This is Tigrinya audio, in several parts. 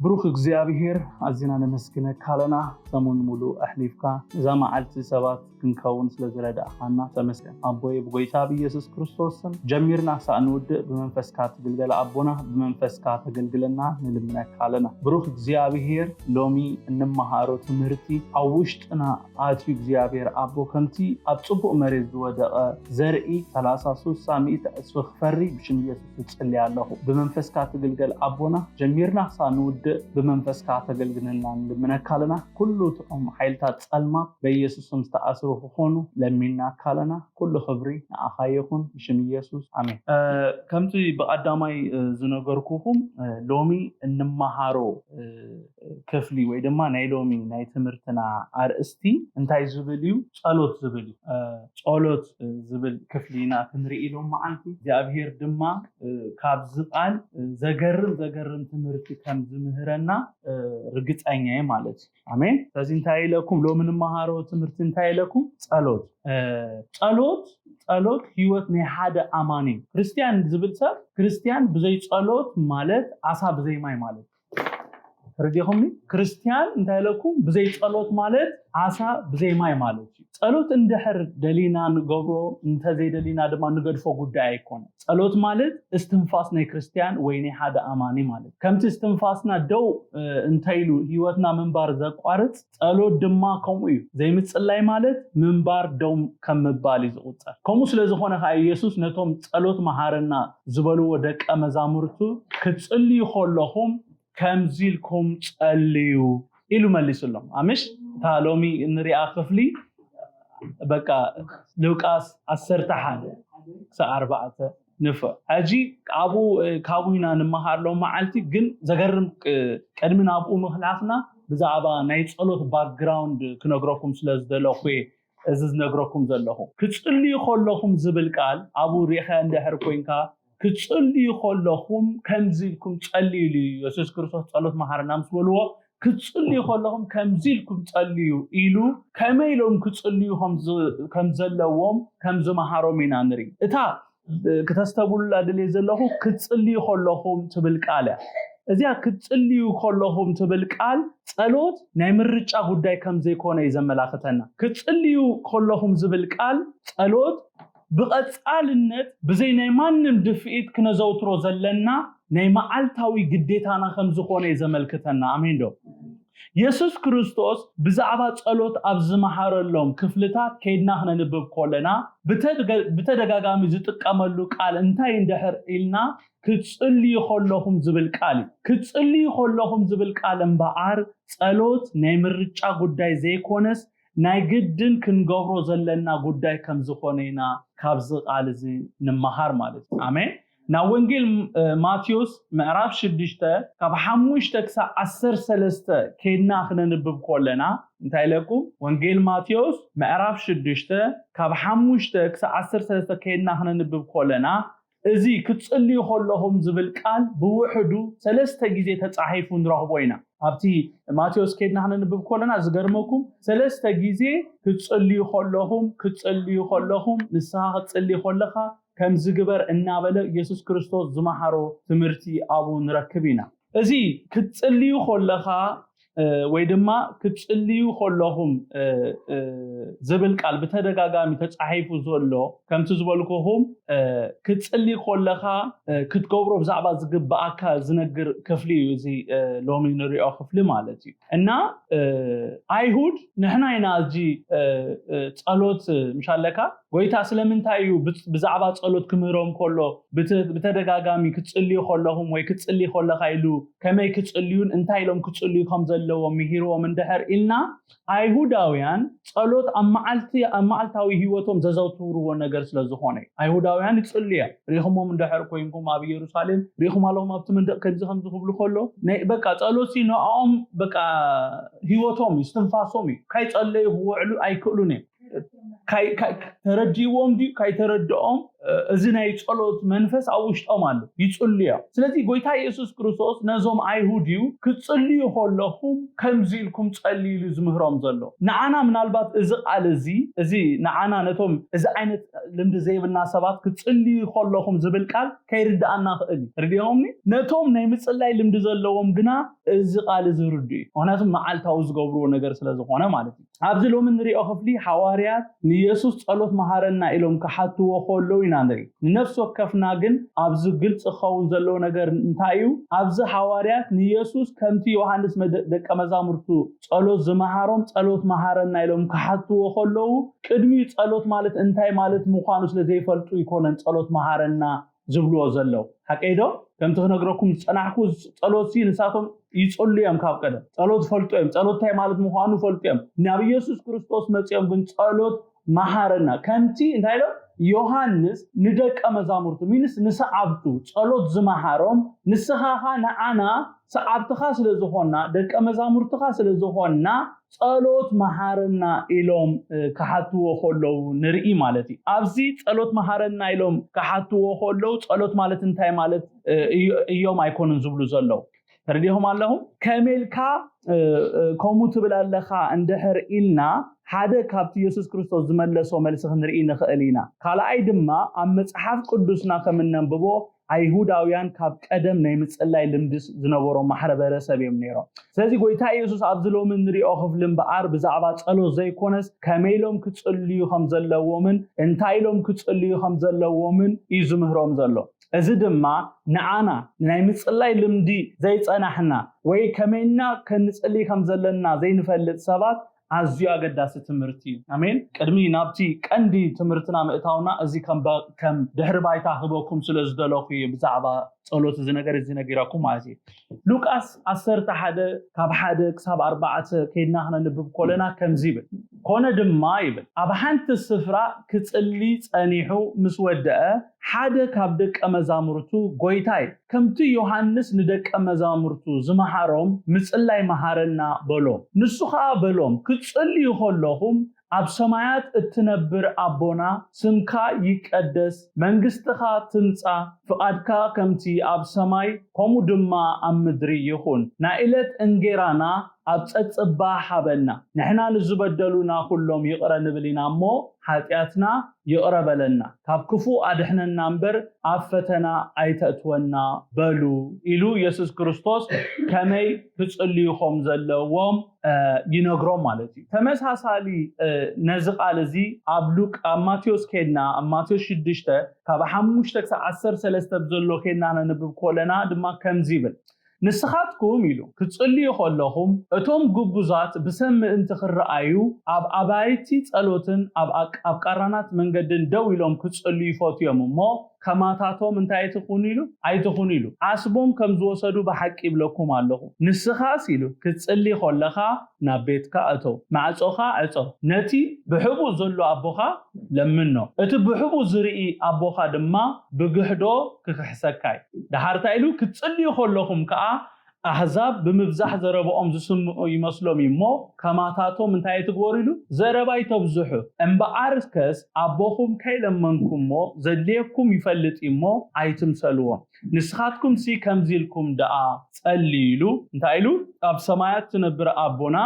ብሩኽ እግዚኣብሔር፣ ኣዚና ነመስግነካ ኣለና። ሰሙን ሙሉእ ኣሕሊፍካ እዛ መዓልቲ ሰባት ክንከውን ስለ ዝረዳእኻና ተመስገን። ኣቦይ፣ ብጎይታ ብኢየሱስ ክርስቶስ ስም ጀሚርና ክሳዕ ንውድእ ብመንፈስካ ትግልገል ኣቦና፣ ብመንፈስካ ተገልግለና ንልምነካ ኣለና። ብሩኽ እግዚኣብሔር፣ ሎሚ እንመሃሮ ትምህርቲ ኣብ ውሽጥና ኣትዩ እግዚኣብሔር ኣቦ ከምቲ ኣብ ጽቡቕ መሬት ዝወደቐ ዘርኢ ሰላሳ፣ ስሳ፣ ሚእቲ ዕጽፊ ክፈሪ ብሽም ኢየሱስ እጽሊ ኣለኹ። ብመንፈስካ ትግልገል ኣቦና፣ ጀሚርና ክሳብ ንውድእ ብመንፈስካ ተገልግለና ንልምነካ ኣለና። ኩሉ ጥዑም ሓይልታት ጸልማት በኢየሱስ ስም ዝተኣስሩ ክኾኑ ለሚንናካ ኣለና። ኩሉ ክብሪ ንኣኻ ይኹን ብሽም ኢየሱስ ኣሜን። እ፣ ከምቲ ብቐዳማይ እ፣ ዝነገርኩኹም እ፣ ሎሚ እንመሃሮ እ፣ ክፍሊ ወይ ድማ ናይ ሎሚ ናይ ትምህርትና ኣርእስቲ እንታይ ዝብል እዩ? ጸሎት ዝብል እዩ። እ፣ ጸሎት እ፣ ዝብል ክፍሊ ኢና ክንርኢ ሎም መዓልቲ። እግዚኣብሔር ድማ እ፣ ካብዚ ቃል እ፣ ዘገርም ዘገርም ትምህርቲ ከም ዝምህረና እ፣ ርግጸኛ እየ ማለት እዩ። ኣሜን። ስለዚ እንታይ ኢለኩም ሎሚ ንመሃሮ ትምህርቲ እንታይ ኢለኩም? ጸሎት እ፣ ጸሎት ጸሎት ህይወት ናይ ሓደ ኣማኒ እዩ። ክርስትያን ዝብል ሰብ፣ ክርስትያን ብዘይ ጸሎት ማለት ዓሳ ብዘይ ማይ ማለት እዩ። ተረዲኹምኒ? ክርስትያን እንታይ ኢለኩም? ብዘይ ጸሎት ማለት ዓሳ ብዘይ ማይ ማለት እዩ። ጸሎት እንድሕር ደሊና ንገብሮ፣ እንተዘይደሊና ድማ ንገድፎ ጉዳይ ኣይኮነን። ጸሎት ማለት እስትንፋስ ናይ ክርስትያን ወይ ናይ ሓደ ኣማኒ ማለት። ከምቲ እስትንፋስና ደው እ፣ እንተኢሉ ህይወትና ምንባር ዘቋርጽ፣ ጸሎት ድማ ከምኡ እዩ። ዘይምጽላይ ማለት ምንባር ደው ከም ምባል እዩ ዝቑጸር። ከምኡ ስለ ዝኾነ ከኣ ኢየሱስ ነቶም ጸሎት መሃረና ዝበልዎ ደቀ መዛሙርቱ፣ "ክትጽልዩ ከለኹም ከምዚ ኢልኩም ጸልዩ" ኢሉ መሊሱሎም። ኣምሽ እታ ሎሚ እንሪኣ ክፍሊ በቃ ሉቃስ ዓሰርተ ሓደ ክሳብ ኣርባዕተ ንፍዕ። ሕጂ ኣብኡ እ፣ ካብኡ ኢና ንምሃር ሎም መዓልቲ። ግን ዘገርም እ፣ ቅድሚ ናብኡ ምኽላፍና ብዛዕባ ናይ ጸሎት ባክግራውንድ ክነግረኩም ስለ ዝደለኹ እየ እዚ ዝነግረኩም ዘለኹ። "ክትጽልዩ ከለኹም" ዝብል ቃል ኣብኡ ሪኢኻ እንድሕር ኮይንካ፣ "ክትጽልዩ ከለኹም ከምዚ ኢልኩም ጸልዩ" ኢሉ ኢየሱስ ክርስቶስ ጸሎት መሃርና ምስ በልዎ፣ "ክትጽልዩ ከለኹም ከምዚ ኢልኩም ጸልዩ" ኢሉ፣ ከመይ ኢሎም ክጽልዩ ከም ዝ-፣ ከም ዘለዎም ከም ዝመሃሮም ኢና ንርኢ። እታ እ፣ ክተስተብሉላ ድልየ ዘለኹ "ክትጽልዩ ከለኹም" ትብል ቃል እያ። እዚኣ "ክትጽልዩ ከለኹም" ትብል ቃል ጸሎት ናይ ምርጫ ጉዳይ ከም ዘይኮነ እዩ ዘመላኽተና። "ክትጽልዩ ከለኹም" ዝብል ቃል ጸሎት ብቐጻልነት ብዘይ ናይ ማንም ድፍኢት ክነዘውትሮ ዘለና ናይ መዓልታዊ ግዴታና ከም ዝኾነ እዩ ዘመልክተና። ኣሜን ዶ? የሱስ ክርስቶስ ብዛዕባ ጸሎት ኣብ ዝመሃረሎም ክፍልታት ከይድና ክነንብብ ከለና፣ ብተደገ-፣ ብተደጋጋሚ ዝጥቀመሉ ቃል እንታይ እንድሕር ኢልና፣ "ክትጽልዩ ከለኹም" ዝብል ቃል እዩ። "ክትጽልዩ ከለኹም" ዝብል ቃል እምበኣር፣ ጸሎት ናይ ምርጫ ጉዳይ ዘይኮነስ፣ ናይ ግድን ክንገብሮ ዘለና ጉዳይ ከም ዝኾነ ኢና ካብዚ ቃል እዚ ንምሃር ማለት እዩ። ኣሜን። ናብ ወንጌል እ፣ ማቴዎስ ምዕራፍ ሽዱሽተ ካብ ሓሙሽተ ክሳብ ዓሰርተ ሰለስተ ከይድና ክነንብብ ከለና፣ እንታይ ኢለኩም? ወንጌል ማቴዎስ ምዕራፍ ሽዱሽተ ካብ ሓሙሽተ ክሳብ ዓሰርተ ሰለስተ ከይድና ክነንብብ ከለና፣ እዚ "ክትጽልዩ ከለኹም" ዝብል ቃል ብውሕዱ ሰለስተ ግዜ ተጻሒፉ ንረኽቦ ኢና። ኣብቲ ማቴዎስ ከይድና ክነንብብ ከለና፣ ዝገርመኩም፣ ሰለስተ ግዜ "ክትጽልዩ ከለኹም፣ ክትጽልዩ ከለኹም፣ ንስኻ ክትጽሊ ከለኻ ከምዚ ግበር" እናበለ ኢየሱስ ክርስቶስ ዝመሃሮ ትምህርቲ ኣብኡ ንረክብ ኢና። እዚ "ክትጽልዩ ከለኻ" እ፣ ወይ ድማ "ክትጽልዩ ከለኹም" እ፣ እ፣ ዝብል ቃል ብተደጋጋሚ ተጻሒፉ ዘሎ፣ ከምቲ ዝበልኩኹም እ፣ ክትጽሊ ከለኻ እ፣ ክትገብሮ ብዛዕባ ዝግብኣካ ዝነግር ክፍሊ እዩ እዚ እ፣ ሎሚ ንሪኦ ክፍሊ ማለት እዩ። እና እ፣ ኣይሁድ ንሕና ኢና እዚ እ፣ እ፣ ጸሎት እ፣ ምሽ ኣለካ ጎይታ ስለምንታይ እዩ ብዝ-፣ ብዛዕባ ጸሎት ክምህሮም ከሎ ብተ-፣ ብተደጋጋሚ "ክትጽልዩ ከለኹም" ወይ "ክትጽሊ ከለኻ" ኢሉ ከመይ ክጽልዩን እንታይ ኢሎም ክጽልዩ ከም ዘለዎም ምሂርዎም እንድሕር ኢልና፣ ኣይሁዳውያን ጸሎት ኣብ መዓልቲ፣ ኣብ መዓልታዊ ህይወቶም ዘዘውትርዎ ነገር ስለ ዝኾነ እዩ። ኣይሁዳውያን ይጽልዩ እዮም። ሪኹሞም እንድሕር ኮይንኩም ኣብ ኢየሩሳሌም ሪኹም ኣለኹም ኣብቲ መንደቕ ከምዚ ከምዚ ክብሉ ከሎ፣ ናይ በቃ ጸሎት ሲ ንዕኦም በቃ ህይወቶም እዩ፣ እስትንፋሶም እዩ። ካይጸለዩ ክውዕሉ ኣይክእሉን እዮም። ካይ-፣ ካይ-፣ ተረዲእዎም ድዩ ካይተረድኦም እዚ ናይ ጸሎት መንፈስ ኣብ ውሽጦም ኣሎ፣ ይጽልዩ እዮም። ስለዚ ጎይታ የሱስ ክርስቶስ ነዞም ኣይሁድ እዩ፣ "ክትጽልዩ ከለኹም ከምዚ ኢልኩም ጸልዩ" ኢሉ ዝምህሮም ዘሎ። ንዓና ምናልባት እዚ ቃል እዚ፣ እዚ ንዓና ነቶም እዚ ዓይነት ልምዲ ዘይብልና ሰባት "ክትጽልዩ ከለኹም" ዝብል ቃል ከይርድኣና ክእል እዩ። ርድኦምኒ ነቶም ናይ ምጽላይ ልምዲ ዘለዎም ግና እዚ ቃል እዚ ርዱ እዩ፣ ምክንያቱም መዓልታዊ ዝገብርዎ ነገር ስለ ዝኾነ ማለት እዩ። ኣብዚ ሎሚ እንሪኦ ክፍሊ ሓዋርያት ንየሱስ "ጸሎት መሃረና" ኢሎም ክሓትዎ ከለዉ ኢና ንርኢ። ንነፍሲ ወከፍና ግን ኣብዚ ግልፂ ክኸውን ዘለዎ ነገር እንታይ እዩ? ኣብዚ ሓዋርያት ንየሱስ ከምቲ ዮሃንስ መደ- ደቀ መዛሙርቱ ጸሎት ዝመሃሮም "ጸሎት መሃረና" ኢሎም ክሓትዎ ከለዉ ቅድሚኡ ጸሎት ማለት እንታይ ማለት ምዃኑ ስለ ዘይፈልጡ ይኮነን "ጸሎት መሃረና" ዝብልዎ ዘለዉ። ሓቀይ ዶ? ከምቲ ክነግረኩም ዝጸናሕኩ ጸሎት ሲ ንሳቶም ይጸሉ እዮም ካብ ቀደም። ጸሎት ፈልጡ እዮም። ጸሎት እንታይ ማለት ምዃኑ ፈልጡ እዮም። ናብ ኢየሱስ ክርስቶስ መጺኦም ግን "ጸሎት መሃረና" ከምቲ እንታይ ኢሎም? ዮሃንስ ንደቀ መዛሙርቱ ሚንስ ንሰዓብቱ ጸሎት ዝመሃሮም ንስኻኻ ንዓና ሰዓብትኻ ስለ ዝኾና ደቀ መዛሙርትኻ ስለ ዝኾና ጸሎት መሃረና ኢሎም ክሓትዎ ከለዉ ንርኢ ማለት እዩ። ኣብዚ ጸሎት መሃረና ኢሎም ክሓትዎ ከለዉ ጸሎት ማለት እንታይ ማለት እዮም ኣይኮኑን ዝብሉ ዘለዉ። ተረዲኹም ኣለኹም? ከመልካ ከምኡ ትብል ኣለኻ እንድሕር ኢልና ሓደ ካብቲ የሱስ ክርስቶስ ዝመለሶ መልሲ ክንርኢ ንኽእል ኢና። ካልኣይ ድማ ኣብ መጽሓፍ ቅዱስና ከም እነንብቦ ኣይሁዳውያን ካብ ቀደም ናይ ምጽላይ ልምዲ ዝነበሮም ማሕበረሰብ እዮም ነይሮም። ስለዚ ጎይታ ኢየሱስ ኣብዚ ሎሚ እንሪኦ ክፍሊ እምበኣር ብዛዕባ ጸሎት ዘይኮነስ ከመይ ኢሎም ክጽልዩ ከም ዘለዎምን እንታይ ኢሎም ክጽልዩ ከም ዘለዎምን እዩ ዝምህሮም ዘሎ። እዚ ድማ ንዓና ናይ ምጽላይ ልምዲ ዘይጸናሕና ወይ ከመይና ከንጽሊ ከም ዘለና ዘይንፈልጥ ሰባት ኣዝዩ ኣገዳሲ ትምህርቲ እዩ። ኣሜን። ቅድሚ ናብቲ ቀንዲ ትምህርትና ምእታውና እዚ ከም ባ- ከም ድሕሪ ባይታ ክህበኩም ስለ ዝደለኹ እዩ ብዛዕባ ጸሎት እዚ ነገር እዚ ነጊረኩም ማለት እዩ። ሉቃስ ዓሰርተ ሓደ ካብ ሓደ ክሳብ ኣርባዕተ ከይድና ክነንብብ ከለና ከምዚ ይብል፣ ኮነ ድማ ይብል ኣብ ሓንቲ ስፍራ ክጽሊ ጸኒሑ ምስ ወደአ ሓደ ካብ ደቀ መዛሙርቱ ጎይታይ ከምቲ ዮሃንስ ንደቀ መዛሙርቱ ዝመሃሮም ምጽላይ መሃረና በሎም። ንሱ ኸኣ በሎም፣ ክትጽልዩ ከለኹም ኣብ ሰማያት እትነብር ኣቦና፣ ስምካ ይቀደስ፣ መንግስትኻ ትምጻእ፣ ፍቓድካ ከምቲ ኣብ ሰማይ ከምኡ ድማ ኣብ ምድሪ ይኹን። ናይ ዕለት እንጌራና ኣብ ጸጽባ ሃበና። ንሕና ንዝበደሉና ኩሎም ይቕረ ንብል ኢና እሞ፣ ሓጢኣትና ይቕረ በለና፣ ካብ ክፉእ ኣድሕነና እምበር ኣብ ፈተና ኣይተእትወና በሉ ኢሉ የሱስ ክርስቶስ ከመይ ክጽልዩ ከም ዘለዎም ይነግሮም ማለት እዩ። ተመሳሳሊ ነዚ ቃል እዚ ኣብ ሉቅ ኣብ ማቴዎስ ከድና ኣብ ማቴዎስ ሽዱሽተ ካብ ሓሙሽተ ክሳብ ዓሰርተ ሰለስተ ብዘሎ ከድና ነንብብ ኮለና ድማ ከምዚ ይብል፣ ንስኻትኩም ኢሉ ክትጽልዩ ከለኹም እቶም ግቡዛት ብሰብ ምእንቲ ክረኣዩ ኣብ ኣባይቲ ጸሎትን ኣብ ኣቃራናት መንገድን ደው ኢሎም ክጽልዩ ይፈትዮም እሞ ከማታቶም እንታይ ኣይትኹኑ ኢሉ ኣይትኹኑ ኢሉ ዓስቦም ከም ዝወሰዱ ብሓቂ ይብለኩም ኣለኹ። ንስኻስ ኢሉ ክትጽሊ ከለኻ ናብ ቤትካ እቶ፣ ማዕጾኻ ዕጾ፣ ነቲ ብሕቡእ ዘሎ ኣቦኻ ለምኖ። እቲ ብሕቡእ ዝርኢ ኣቦኻ ድማ ብግሕዶ ክኽሕሰካ እዩ። ደሓር እንታይ ኢሉ ክትጽልዩ ከለኹም ከኣ ኣህዛብ ብምብዛሕ ዘረባኦም ዝስምዑ ይመስሎም እዩ እሞ ከማታቶም እንታይ ኣይትግበሩ ኢሉ ዘረባ ኣይተብዝሑ። እምበኣርከስ ኣቦኹም ከይለመንኩሞ ዘድልየኩም ይፈልጥ እዩ እሞ ኣይትምሰልዎም። ንስኻትኩም ሲ ከምዚ ኢልኩም ደኣ ጸልዩ ኢሉ እንታይ ኢሉ ኣብ ሰማያት ትነብር ኣቦና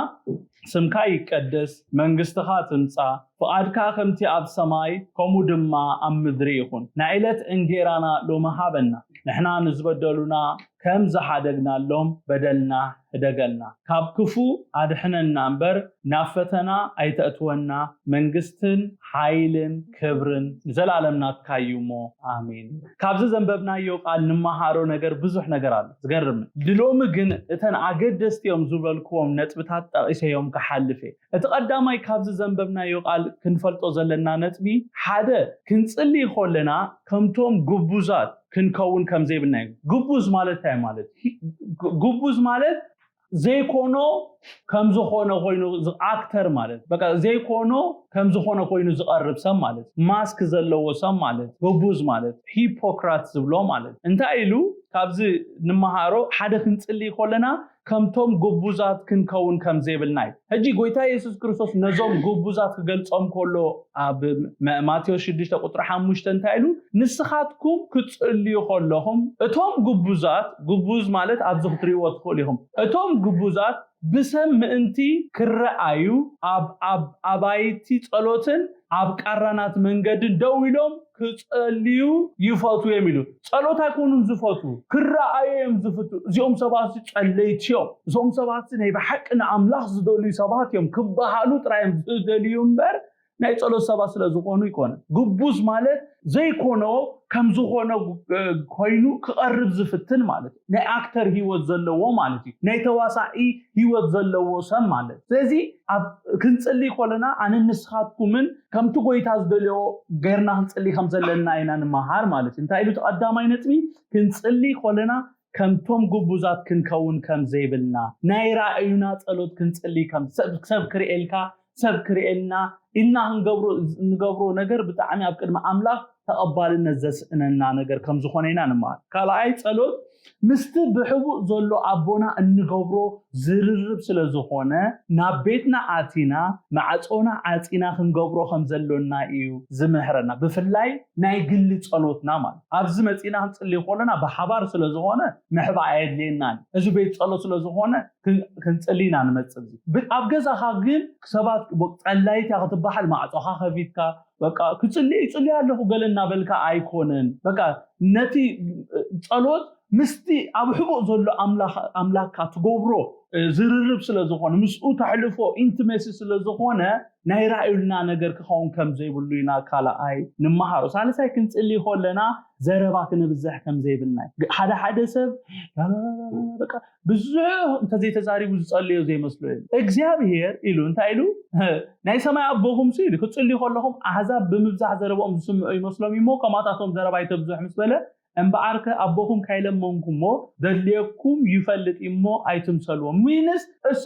ስምካ ይቀደስ፣ መንግስትኻ ትምጻእ፣ ፍቓድካ ከምቲ ኣብ ሰማይ ከምኡ ድማ ኣብ ምድሪ ይኹን። ናይ ዕለት እንጌራና ሎሚ ሃበና። ንሕና ንዝበደሉና ከም ዝሓደግናሎም በደልና ሕደገልና። ካብ ክፉእ ኣድሕነና እምበር ናብ ፈተና ኣይተእትወና። መንግስትን ሓይልን ክብርን ንዘለኣለም ናትካ እዩ እሞ ኣሜን። ካብዚ ዘንበብናዮ ቃል ንመሃሮ ነገር ብዙሕ ነገር ኣሎ። ዝገርም ድሎሚ ግን እተን ኣገደስቲ እዮም ዝበልክዎም ነጥብታት ጠቒሰዮም ክሓልፍ እየ። እቲ ቀዳማይ ካብዚ ዘንበብናዮ ቃል ክንፈልጦ ዘለና ነጥቢ ሓደ ክንጽሊ ከለና ከምቶም ግቡዛት ክንከውን ከም ዘይብልና እዩ። ግቡዝ ማለት እንታይ ማለት? ግቡዝ ማለት ዘይኮኖ ከም ዝኾነ ኮይኑ፣ ኣክተር ማለት በቃ ዘይኮኖ ከም ዝኾነ ኮይኑ ዝቐርብ ሰብ ማለት፣ ማስክ ዘለዎ ሰብ ማለት፣ ግቡዝ ማለት፣ ሂፖክራት ዝብሎ ማለት። እንታይ ኢሉ ካብዚ ንመሃሮ? ሓደ ክንጽሊ ከለና ከምቶም ግቡዛት ክንከውን ከም ዘይብልና እዩ። ሕጂ ጎይታ የሱስ ክርስቶስ ነዞም ግቡዛት ክገልጾም ከሎ ኣብ ማቴዎስ ሽዱሽተ ቁጥሪ ሓሙሽተ እንታይ ኢሉ? ንስኻትኩም ክትጽልዩ ከለኹም እቶም ግቡዛት፣ ግቡዝ ማለት ኣብዚ ክትሪእዎ ትኽእሉ ኢኹም፣ እቶም ግቡዛት ብሰብ ምእንቲ ክረኣዩ ኣብ ኣባይቲ ጸሎትን ኣብ ቃራናት መንገድን ደው ኢሎም ክጸልዩ ይፈቱ እዮም ኢሉ። ጸሎት ኣይኮኑን ዝፈቱ፣ ክረኣዩ እዮም ዝፍቱ። እዚኦም ሰባት ጸለይቲ እዮም፣ እዞም ሰባት ናይ ብሓቂ ንኣምላኽ ዝደልዩ ሰባት እዮም ክበሃሉ ጥራይ እዮም ዝደልዩ እምበር ናይ ጸሎት ሰባት ስለ ዝኾኑ ይኮነ። ግቡዝ ማለት ዘይኮኖ ከም ዝኾነ ኮይኑ ክቐርብ ዝፍትን ማለት እዩ። ናይ ኣክተር ህይወት ዘለዎ ማለት እዩ። ናይ ተዋሳኢ ህይወት ዘለዎ ሰብ ማለት። ስለዚ ኣብ ክንጽሊ ከለና ኣነ ንስኻትኩምን ከምቲ ጎይታ ዝደልዮ ገርና ክንጽሊ ከም ዘለና ኢና ንመሃር ማለት እዩ። እንታይ ኢሉ እቲ ቀዳማይ ነጥቢ? ክንጽሊ ከለና ከምቶም ግቡዛት ክንከውን ከም ዘይብልና፣ ናይ ራእዩና ጸሎት ክንጽሊ ከም ሰብ ክርእየልካ ሰብ ክርእየልና ኢልና ክንገብሮ እንገብሮ ነገር ብጣዕሚ ኣብ ቅድሚ ኣምላኽ ተቐባልነት ዘስእነና ነገር ከም ዝኾነ ኢና ንመሃር። ካልኣይ ጸሎት ምስቲ ብሕቡእ ዘሎ ኣቦና እንገብሮ ዝርርብ ስለ ዝኾነ ናብ ቤትና ኣቲና ማዕጾና ዓጺና ክንገብሮ ከም ዘሎና እዩ ዝምህረና። ብፍላይ ናይ ግሊ ጸሎትና ማለት ኣብዚ መጺና ክንጽሊ ከለና ብሓባር ስለ ዝኾነ ምሕባእ ኣየድልየናን። እዚ ቤት ጸሎት ስለ ዝኾነ ክንጽሊ ኢና ንመጽእ። ኣብ ገዛኻ ግን ሰባት ጸላይት እያ ክትበሃል ማዕጾኻ ከፊትካ በቃ ክጽሊ ይጽሊ ኣለኹ ገለ እናበልካ ኣይኮነን። በቃ ነቲ ጸሎት ምስቲ ኣብ ሕቡእ ዘሎ ኣምላኽካ ትገብሮ ዝርርብ ስለ ዝኾነ ምስኡ ተሕልፎ ኢንቲመሲ ስለ ዝኾነ ናይ ራእዩልና ነገር ክኸውን ከም ዘይብሉ ኢና ካልኣይ ንመሃሮ። ሳልሳይ ክንጽሊ ከለና ዘረባ ክንብዝሕ ከም ዘይብልና ሓደ ሓደ ሰብ በቃ ብዙሕ እንተዘይተዛሪቡ ዝጸልዮ ዘይመስሎ እዩ። እግዚኣብሔር ኢሉ እንታይ ኢሉ ናይ ሰማይ ኣቦኹም ሲ ኢሉ ክጽልዩ ከለኹም ኣሕዛብ ብምብዛሕ ዘረባኦም ዝስምዑ ይመስሎም እሞ ከማታቶም ዘረባ ይተብዝሕ ምስ በለ እምበኣርከ ኣቦኹም ካይለመንኩሞ ዘድልየኩም ይፈልጥ እሞ ኣይትምሰልዎ። ሚንስ እሱ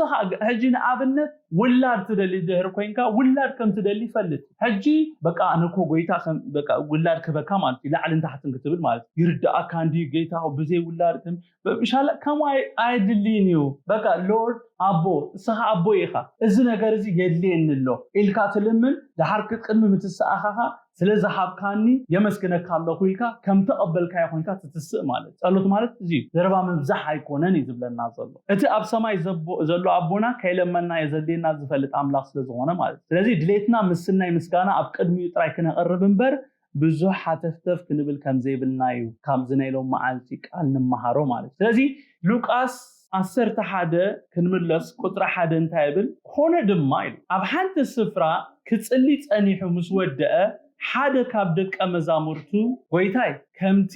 ሕጂ ንኣብነት ውላድ ትደሊ ድህር ኮይንካ ውላድ ከም ትደሊ ይፈልጥ። ሕጂ በቃ ኣነኮ ጎይታ ውላድ ክበካ ማለት እዩ ላዕልን ታሕትን ክትብል ማለት ይርዳእካ እንዲ ጌታ ብዘይ ውላድ ከም ሻለ ከም ኣይድልይን እዩ። በቃ ሎርድ ኣቦ እስኻ ኣቦ ኢኻ፣ እዚ ነገር እዚ የድልየኒ ኣሎ ኢልካ ትልምን ድሓር ቅድሚ ምትሰኣኻኻ ስለ ዝሃብካኒ የመስግነካ ኣለኹ ኢልካ ከም ተቐበልካዮ ኮይንካ ትትስእ ማለት። ጸሎት ማለት እዚ ዘረባ ምብዛሕ ኣይኮነን እዩ ዝብለና ዘሎ። እቲ ኣብ ሰማይ ዘሎ ኣቦና ከይለመና የዘድልየና ዝፈልጥ ኣምላኽ ስለ ዝኾነ ማለት። ስለዚ ድሌትና ምስናይ ምስጋና ኣብ ቅድሚኡ ጥራይ ክነቐርብ እምበር ብዙሕ ሃተፍተፍ ክንብል ከም ዘይብልና እዩ ካብዚ ናይ ሎም መዓልቲ ቃል ንመሃሮ ማለት። ስለዚ ሉቃስ ዓሰርተ ሓደ ክንምለስ ቁጥሪ ሓደ እንታይ ይብል? ኮነ ድማ ኢሉ ኣብ ሓንቲ ስፍራ ክጽሊ ጸኒሑ ምስ ወደአ ሓደ ካብ ደቀ መዛሙርቱ ጎይታይ ከምቲ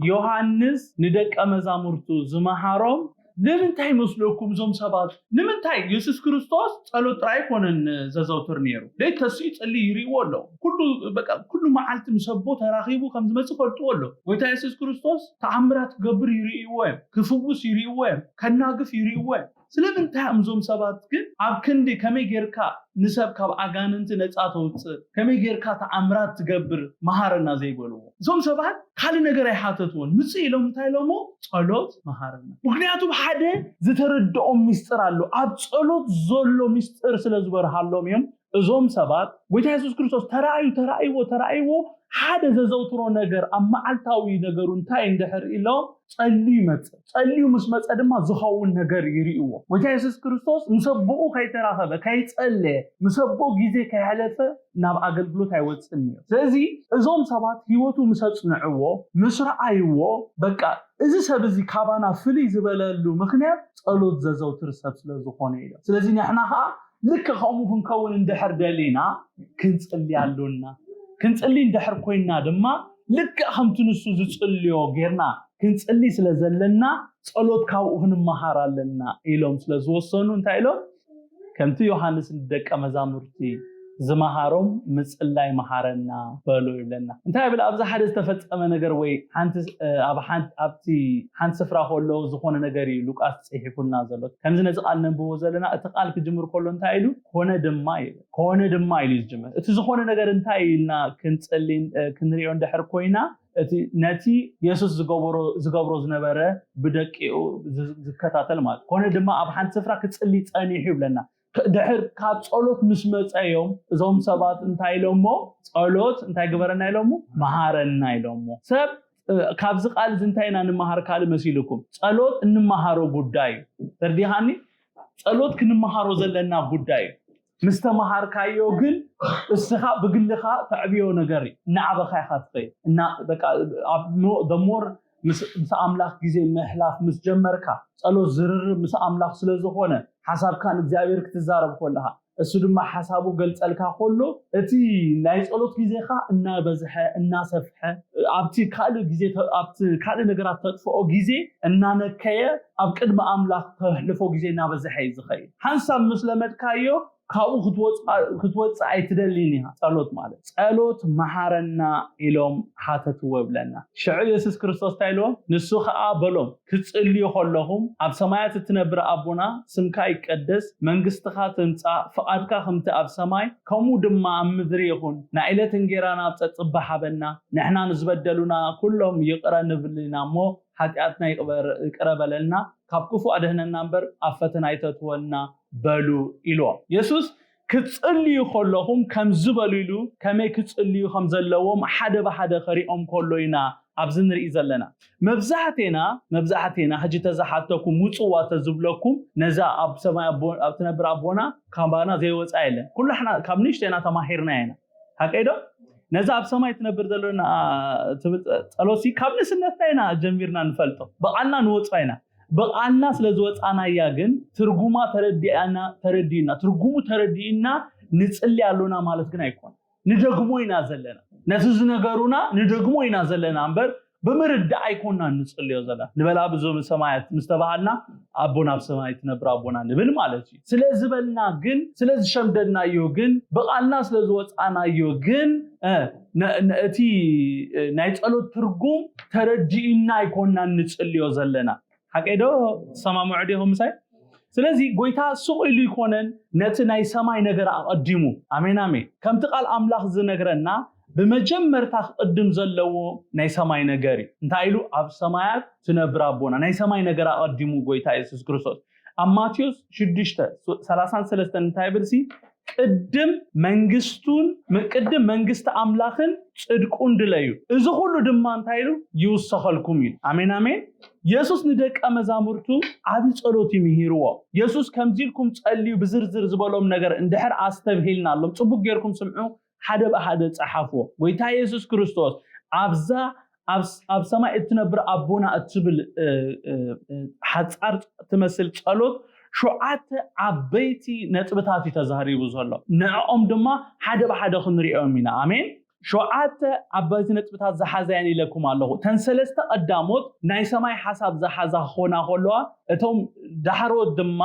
ዮሃንስ ንደቀ መዛሙርቱ ዝመሃሮም ንምንታይ ይመስለኩም እዞም ሰባት ንምንታይ የሱስ ክርስቶስ ጸሎት ጥራይ ኣይኮነን ዘዘውትር ነይሩ? ለይት ተሲኡ ይጽሊ ይርእዎ ኣለዉ። ኩሉ በቃ ኩሉ መዓልቲ ምስ ኣቦ ተራኺቡ ከም ዝመጽእ ፈልጥዎ ኣለዉ። ጎይታ የሱስ ክርስቶስ ተኣምራት ክገብር ይርእይዎ እዮም፣ ክፍውስ ይርእይዎ እዮም፣ ከናግፍ ይርእይዎ እዮም። ስለምንታይ እዮም እዞም ሰባት ግን ኣብ ክንዲ ከመይ ጌርካ ንሰብ ካብ ኣጋንንቲ ነጻ ተውጽእ ከመይ ጌርካ ተኣምራት ትገብር መሃረና ዘይበልዎ? እዞም ሰባት ካልእ ነገር ኣይሓተትዎን። ምጽእ ኢሎም እንታይ ኢሎሞ? ጸሎት መሃረና። ምክንያቱ ሓደ ዝተረድኦም ሚስጥር ኣሎ። ኣብ ጸሎት ዘሎ ሚስጥር ስለ ዝበርሃሎም እዮም እዞም ሰባት ጎይታ የሱስ ክርስቶስ ተራእዩ ተራእይዎ ተራእይዎ ሓደ ዘዘውትሮ ነገር ኣብ መዓልታዊ ነገሩ እንታይ እንድሕር ኢሎም ጸልዩ ይመጽእ። ጸልዩ ምስ መጸ ድማ ዝኸውን ነገር ይርእይዎ። ጎይታ የሱስ ክርስቶስ ምስ ኣቦኡ ከይተራኸበ ከይጸለየ ምስ ኣቦኡ ግዜ ከይሓለፈ ናብ ኣገልግሎት ኣይወጽእን እዩ። ስለዚ እዞም ሰባት ህይወቱ ምስ ኣጽንዕዎ ምስ ረኣይዎ በቃ እዚ ሰብ እዚ ካባና ፍልይ ዝበለሉ ምክንያት ጸሎት ዘዘውትር ሰብ ስለ ዝኾነ እዩ። ስለዚ ንሕና ከዓ ልክዕ ከምኡ ክንከውን እንድሕር ደሊና ክንጽሊ ኣሎና። ክንጽሊ እንድሕር ኮይና ድማ ልክዕ ከምቲ ንሱ ዝጽልዮ ጌርና ክንጽሊ ስለ ዘለና ጸሎት ካብኡ ክንመሃር ኣለና ኢሎም ስለ ዝወሰኑ እንታይ ኢሎም ከምቲ ዮሃንስ ንደቀ መዛሙርቲ ዝመሃሮም ምጽላይ መሃረና በሉ ይብለና። እንታይ ይብል? ኣብዚ ሓደ ዝተፈጸመ ነገር ወይ ሓንቲ እ፣ ኣብ ሓንቲ ኣብቲ ሓንቲ ስፍራ ከሎ ዝኾነ ነገር እዩ ሉቃስ ጽሒፉልና ዘሎ። ከምዚ ነዚ ቃል ነንብቦ ዘለና እቲ ቃል ክጅምር ከሎ እንታይ ኢሉ? ኮነ ድማ ይብል። ኮነ ድማ ኢሉ እዩ ዝጅምር። እቲ ዝኾነ ነገር እንታይ ኢልና ክንጽሊ እ፣ ክንሪኦ እንድሕር ኮይና እቲ ነቲ የሱስ ዝገበሮ ዝገብሮ ዝነበረ ብደቂኡ ዝ- ዝከታተል ማለት ኮነ ድማ ኣብ ሓንቲ ስፍራ ክጽሊ ጸኒሑ ይብለና። ድሕር ካብ ጸሎት ምስ መጸ እዮም እዞም ሰባት እንታይ ኢሎሞ? ጸሎት እንታይ ግበረና ኢሎሞ? መሃረና ኢሎሞ። ሰብ እ፣ ካብዚ ቃል እዚ እንታይ ኢና ንመሃር? ካልእ መሲልኩም ጸሎት እንመሃሮ ጉዳይ እዩ። ተርዲኻኒ? ጸሎት ክንመሃሮ ዘለና ጉዳይ እዩ። ምስ ተመሃርካዮ ግን እስኻ ብግልኻ ተዕብዮ ነገር እዩ። እናዓበኻ ኢኻ ትኸይድ። እና በቃ ኣብ ሞ- the more ምስ ምስ ኣምላኽ ግዜ ምሕላፍ ምስ ጀመርካ ጸሎት ዝርርብ ምስ ኣምላኽ ስለ ዝኾነ ሓሳብካ ንእግዚኣብሔር ክትዛረብ ከለኻ እሱ ድማ ሓሳቡ ገልጸልካ ከሎ እቲ ናይ ጸሎት ግዜኻ እናበዝሐ እናሰፍሐ ኣብቲ ካልእ ግዜ ተ- ኣብቲ ካልእ ነገራት ተጥፍኦ ግዜ እናነከየ ኣብ ቅድሚ ኣምላኽ ተሕልፎ ግዜ እናበዝሐ እዩ ዝኸይድ። ሓንሳብ ምስ ለመድካዮ ካብኡ ክትወጽእ ኣይትደልን ኢኻ። ጸሎት ማለት ጸሎት መሓረና ኢሎም ሓተትዎ ይብለና። ሽዑ የሱስ ክርስቶስ እንታይ ኢልዎም? ንሱ ኸኣ በሎም፣ ክትጽልዩ ከለኹም ኣብ ሰማያት እትነብር ኣቦና፣ ስምካ ይቀደስ፣ መንግስትኻ ትምጻእ፣ ፍቓድካ ከምቲ ኣብ ሰማይ ከምኡ ድማ ኣብ ምድሪ ይኹን። ናይ ዕለት እንጌራና ኣብ ጸጽባ ሃበና፣ ንሕና ንዝበደሉና ኩሎም ይቕረ ንብል ኢና እሞ፣ ሓጢኣትና ይቕበር- ይቕረ በለልና፣ ካብ ክፉእ ኣድሕነና እምበር ኣብ ፈተና ኣይተእትወና በሉ ኢልዎም። የሱስ ክትጽልዩ ከለኹም ከምዚ በሉ ኢሉ ከመይ ክጽልዩ ከም ዘለዎም ሓደ ብሓደ ከሪኦም ከሎ ኢና ኣብዚ ንርኢ ዘለና። መብዛሕቴና መብዛሕቴና ሕጂ ተዝሓተኩም ውፅዋ ተዝብለኩም ነዛ ኣብ ሰማይ ኣቦ- ኣብ ትነብር ኣቦና ካባና ዘይወፃ የለን። ኩላሕና ካብ ንእሽተይና ተማሂርና ኢና። ሓቀይ ዶ? ነዛ ኣብ ሰማይ ትነብር ዘለና ትብል ጸሎት ሲ ካብ ንእስነትና ኢና ጀሚርና ንፈልጦ። ብቓልና ንወፅዋ ኢና። ብቓልና ስለ ዝወፃናያ ግን ትርጉማ ተረዲኣና ተረዲእና ትርጉሙ ተረዲእና ንፅሊ ኣሎና ማለት ግን ኣይኮነ። ንደግሞ ኢና ዘለና። ነቲ ዝነገሩና ንደግሞ ኢና ዘለና እምበር ብምርዳእ ኣይኮና ንፅልዮ ዘለና። ንበል ኣብ እዞም ሰማያት ምስ ተባሃልና ኣቦና ኣብ ሰማይ ትነብር ኣቦና ንብል ማለት እዩ። ስለ ዝበልና ግን ስለ ዝሸምደድናዮ ግን ብቓልና ስለ ዝወፃናዮ ግን እ፣ ነ- ነ- እቲ እ፣ ናይ ጸሎት ትርጉም ተረዲእና ኣይኮናን ንጽልዮ ዘለና። ሓቀይ ዶ? ትሰማምዑ ዲኹም ምሳይ? ስለዚ ጎይታ ሱቕ ኢሉ ይኮነን ነቲ ናይ ሰማይ ነገር ኣቐዲሙ። ኣሜን ኣሜን። ከምቲ ቃል ኣምላኽ ዝነግረና ብመጀመርታ ክቕድም ዘለዎ ናይ ሰማይ ነገር እዩ። እንታይ ኢሉ? ኣብ ሰማያት ትነብር ኣቦና። ናይ ሰማይ ነገር ኣቐዲሙ ጎይታ የሱስ ክርስቶስ ኣብ ማቴዎስ ሽዱሽተ ሰላሳን ሰለስተን እንታይ ይብል ሲ? ቅድም መንግስቱን ቅድም መንግስቲ ኣምላኽን ጽድቁን ድለዩ፣ እዚ ኩሉ ድማ እንታይ ኢሉ? ይውሰኸልኩም ኢሉ። ኣሜን ኣሜን። የሱስ ንደቀ መዛሙርቱ ዓቢ ጸሎት እዩ ምሂርዎ። የሱስ ከምዚ ኢልኩም ጸልዩ ብዝርዝር ዝበሎም ነገር እንድሕር ኣስተብሂልናሎም ጽቡቅ ጌርኩም ስምዑ፣ ሓደ ብሓደ ጸሓፍዎ። ጎይታ የሱስ ክርስቶስ ኣብዛ ኣብ ሰማይ እትነብር ኣቦና እትብል ሓፃር ትመስል ጸሎት ሸዓተ ዓበይቲ ነጥብታት እዩ ተዛሪቡ ዘሎ። ንዕኦም ድማ ሓደ ብሓደ ክንሪኦም ኢና። ኣሜን። ሸዓተ ዓበይቲ ነጥብታት ዝሓዛያን ኢለኩም ኣለኹ። እተን ሰለስተ ቀዳሞት ናይ ሰማይ ሓሳብ ዝሓዛ ክኾና ከለዋ እቶም ዳሕሮት ድማ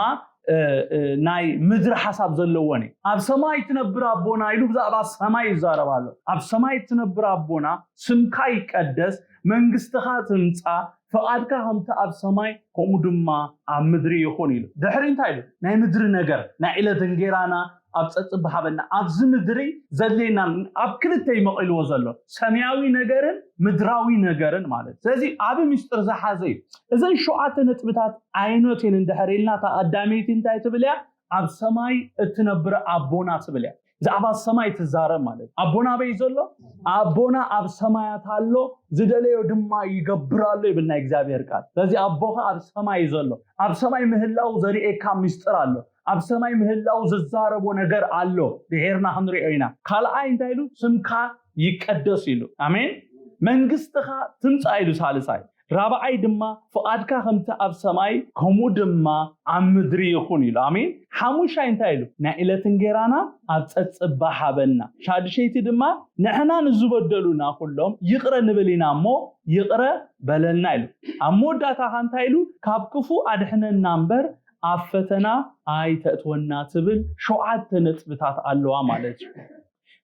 ናይ ምድሪ ሓሳብ ዘለዎን እዩ። ኣብ ሰማይ ትነብር ኣቦና ኢሉ ብዛዕባ ሰማይ ይዛረብ ኣሎ። ኣብ ሰማይ ትነብር ኣቦና ስምካ ይቀደስ፣ መንግስትኻ ትምፃ፣ ፍቓድካ ከምቲ ኣብ ሰማይ ከምኡ ድማ ኣብ ምድሪ ይኹን ኢሉ። ድሕሪ እንታይ ኢሉ? ናይ ምድሪ ነገር ናይ ዕለት እንጌራና ኣብ ፀፅብ ሃበና። ኣብዚ ምድሪ ዘድልየና ኣብ ክልተ ይመቒልዎ ዘሎ ሰማያዊ ነገርን ምድራዊ ነገርን ማለት። ስለዚ ዓቢ ሚስጥር ዝሓዘ እዩ። እዘን ሸውዓተ ነጥብታት ኣይኖት እየን እንድሕር ኢልና እታ ቀዳመይቲ እንታይ ትብል እያ? ኣብ ሰማይ እትነብር ኣቦና ትብል እያ። ብዛዕባ ሰማይ ትዛረብ ማለት ኣቦና ኣበይ ዘሎ? ኣቦና ኣብ ሰማያት ኣሎ፣ ዝደለዮ ድማ ይገብር ኣሎ ይብል ናይ እግዚኣብሔር ቃል። ስለዚ ኣቦኻ ኣብ ሰማይ ዘሎ ኣብ ሰማይ ምህላው ዘርእየካ ምስጢር ኣሎ። ኣብ ሰማይ ምህላው ዝዛረቦ ነገር ኣሎ። ድሄርና ክንሪኦ ኢና። ካልኣይ እንታይ ኢሉ? ስምካ ይቀደስ ኢሉ። ኣሜን። መንግስትኻ ትምፃእ ኢሉ ሳልሳይ። ራብዓይ ድማ ፍቓድካ ከምቲ ኣብ ሰማይ ከምኡ ድማ ኣብ ምድሪ ይኹን ኢሉ። ኣሜን። ሓሙሻይ እንታይ ኢሉ? ናይ ዕለት እንጌራና ኣብ ፀፅባ ሃበና። ሻድሸይቲ ድማ ንሕና ንዝበደሉና ኩሎም ይቕረ ንብል ኢና እሞ ይቕረ በለልና ኢሉ። ኣብ መወዳእታኻ እንታይ ኢሉ? ካብ ክፉ ኣድሕነና እምበር ኣብ ፈተና ኣይተእትወና ትብል ሸውዓተ ነጥብታት ኣለዋ ማለት እዩ።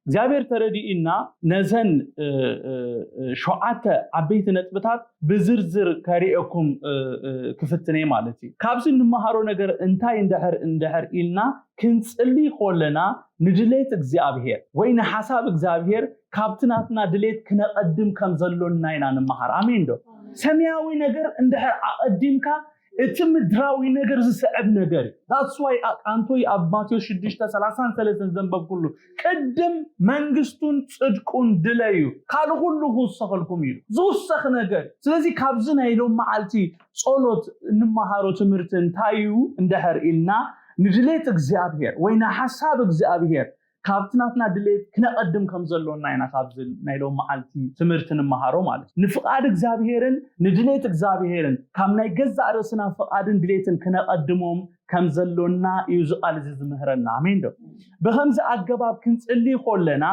እግዚኣብሔር ተረዲኡና ነዘን እ፣ እ፣ እ፣ ሸውዓተ ዓበይቲ ነጥብታት ብዝርዝር ከርእየኩም እ፣ እ፣ ክፍትነ ማለት እዩ። ካብዚ እንመሃሮ ነገር እንታይ እንድሕር እንድሕር ኢልና ክንጽሊ ከለና ንድሌት እግዚኣብሔር ወይ ንሓሳብ እግዚኣብሔር ካብቲ ናትና ድሌት ክነቐድም ከም ዘሎና ኢና ንምሃር። ኣሜን ዶ? ሰማያዊ ነገር እንድሕር ኣቐዲምካ እቲ ምድራዊ ነገር ዝስዕብ ነገር እዩ። That's why ኣቃንቶይ ኣብ ማቴዎስ ሽዱሽተ ሰላሳን ሰለስተን ዘንበብኩሉ ቅድም መንግስቱን ጽድቁን ድለዩ ካልእ ኩሉ ክውሰኸልኩም እዩ። ዝውሰኽ ነገር እዩ። ስለዚ ካብዚ ናይ ሎም መዓልቲ ጸሎት እንመሃሮ ትምህርቲ እንታይ እዩ እንድሕር ኢልና ንድሌት እግዚኣብሔር ወይ ንሓሳብ እግዚኣብሔር ካብቲ ናትና ድሌት ክነቐድም ከም ዘሎና ኢና ካብዚ ናይ ሎም መዓልቲ ትምህርቲ ንምሃሮ ማለት እዩ። ንፍቓድ እግዚኣብሔርን ንድሌት እግዚኣብሔርን ካብ ናይ ገዛእ ርእስና ፍቓድን ድሌትን ክነቐድሞም ከም ዘሎና እዩ እዚ ቃል እዚ ዝምህረና። ኣሜን ዶ? ብኸምዚ ኣገባብ ክንጽሊ ከለና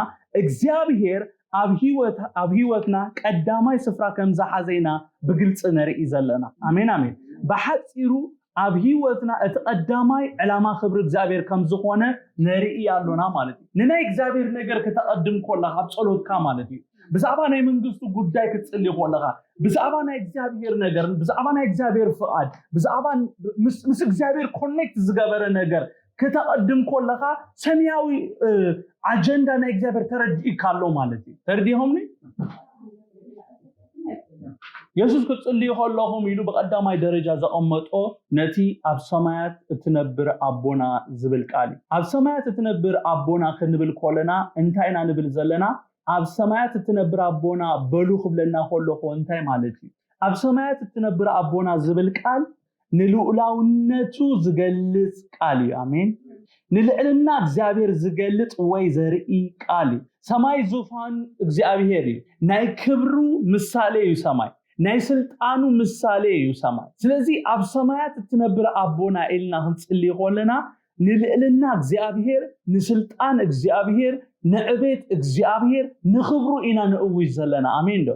እግዚኣብሔር ኣብ ህይወት ኣብ ህይወትና ቀዳማይ ስፍራ ከም ዝሓዘ ኢና ብግልጺ ነርኢ ዘለና። ኣሜን ኣሜን። ብሓጺሩ ኣብ ህይወትና እቲ ቀዳማይ ዕላማ ክብሪ እግዚኣብሔር ከም ዝኾነ ነርኢ ኣሎና ማለት እዩ። ንናይ እግዚኣብሔር ነገር ክተቐድም ከለኻ ኣብ ጸሎትካ ማለት እዩ። ብዛዕባ ናይ መንግስቱ ጉዳይ ክትጽሊ ከለኻ ብዛዕባ ናይ እግዚኣብሔር ነገር ብዛዕባ ናይ እግዚኣብሔር ፍቓድ ብዛዕባ ምስ ምስ እግዚኣብሔር ኮኔክት ዝገበረ ነገር ክተቐድም ከለኻ ሰማያዊ ኣጀንዳ ናይ እግዚኣብሔር ተረዲእካ ኣሎ ማለት እዩ። ተረዲሆምኒ? የሱስ ክትጽልዩ ከለኹም ኢሉ ብቐዳማይ ደረጃ ዘቐመጦ ነቲ ኣብ ሰማያት እትነብር ኣቦና ዝብል ቃል እዩ። ኣብ ሰማያት እትነብር ኣቦና ክንብል ከለና እንታይ ኢና ንብል ዘለና? ኣብ ሰማያት እትነብር ኣቦና በሉ ክብለና ከለኹ እንታይ ማለት እዩ? ኣብ ሰማያት እትነብር ኣቦና ዝብል ቃል ንልኡላውነቱ ዝገልጽ ቃል እዩ። ኣሜን። ንልዕልና እግዚኣብሔር ዝገልጽ ወይ ዘርኢ ቃል እዩ። ሰማይ ዙፋን እግዚኣብሔር እዩ። ናይ ክብሩ ምሳሌ እዩ ሰማይ። ናይ ስልጣኑ ምሳሌ እዩ ሰማይ። ስለዚ ኣብ ሰማያት እትነብር ኣቦና ኢልና ክንጽሊ ከለና ንልዕልና እግዚኣብሔር፣ ንስልጣን እግዚኣብሔር፣ ንዕቤት እግዚኣብሔር፣ ንክብሩ ኢና ንእውጅ ዘለና። ኣሜን ዶ?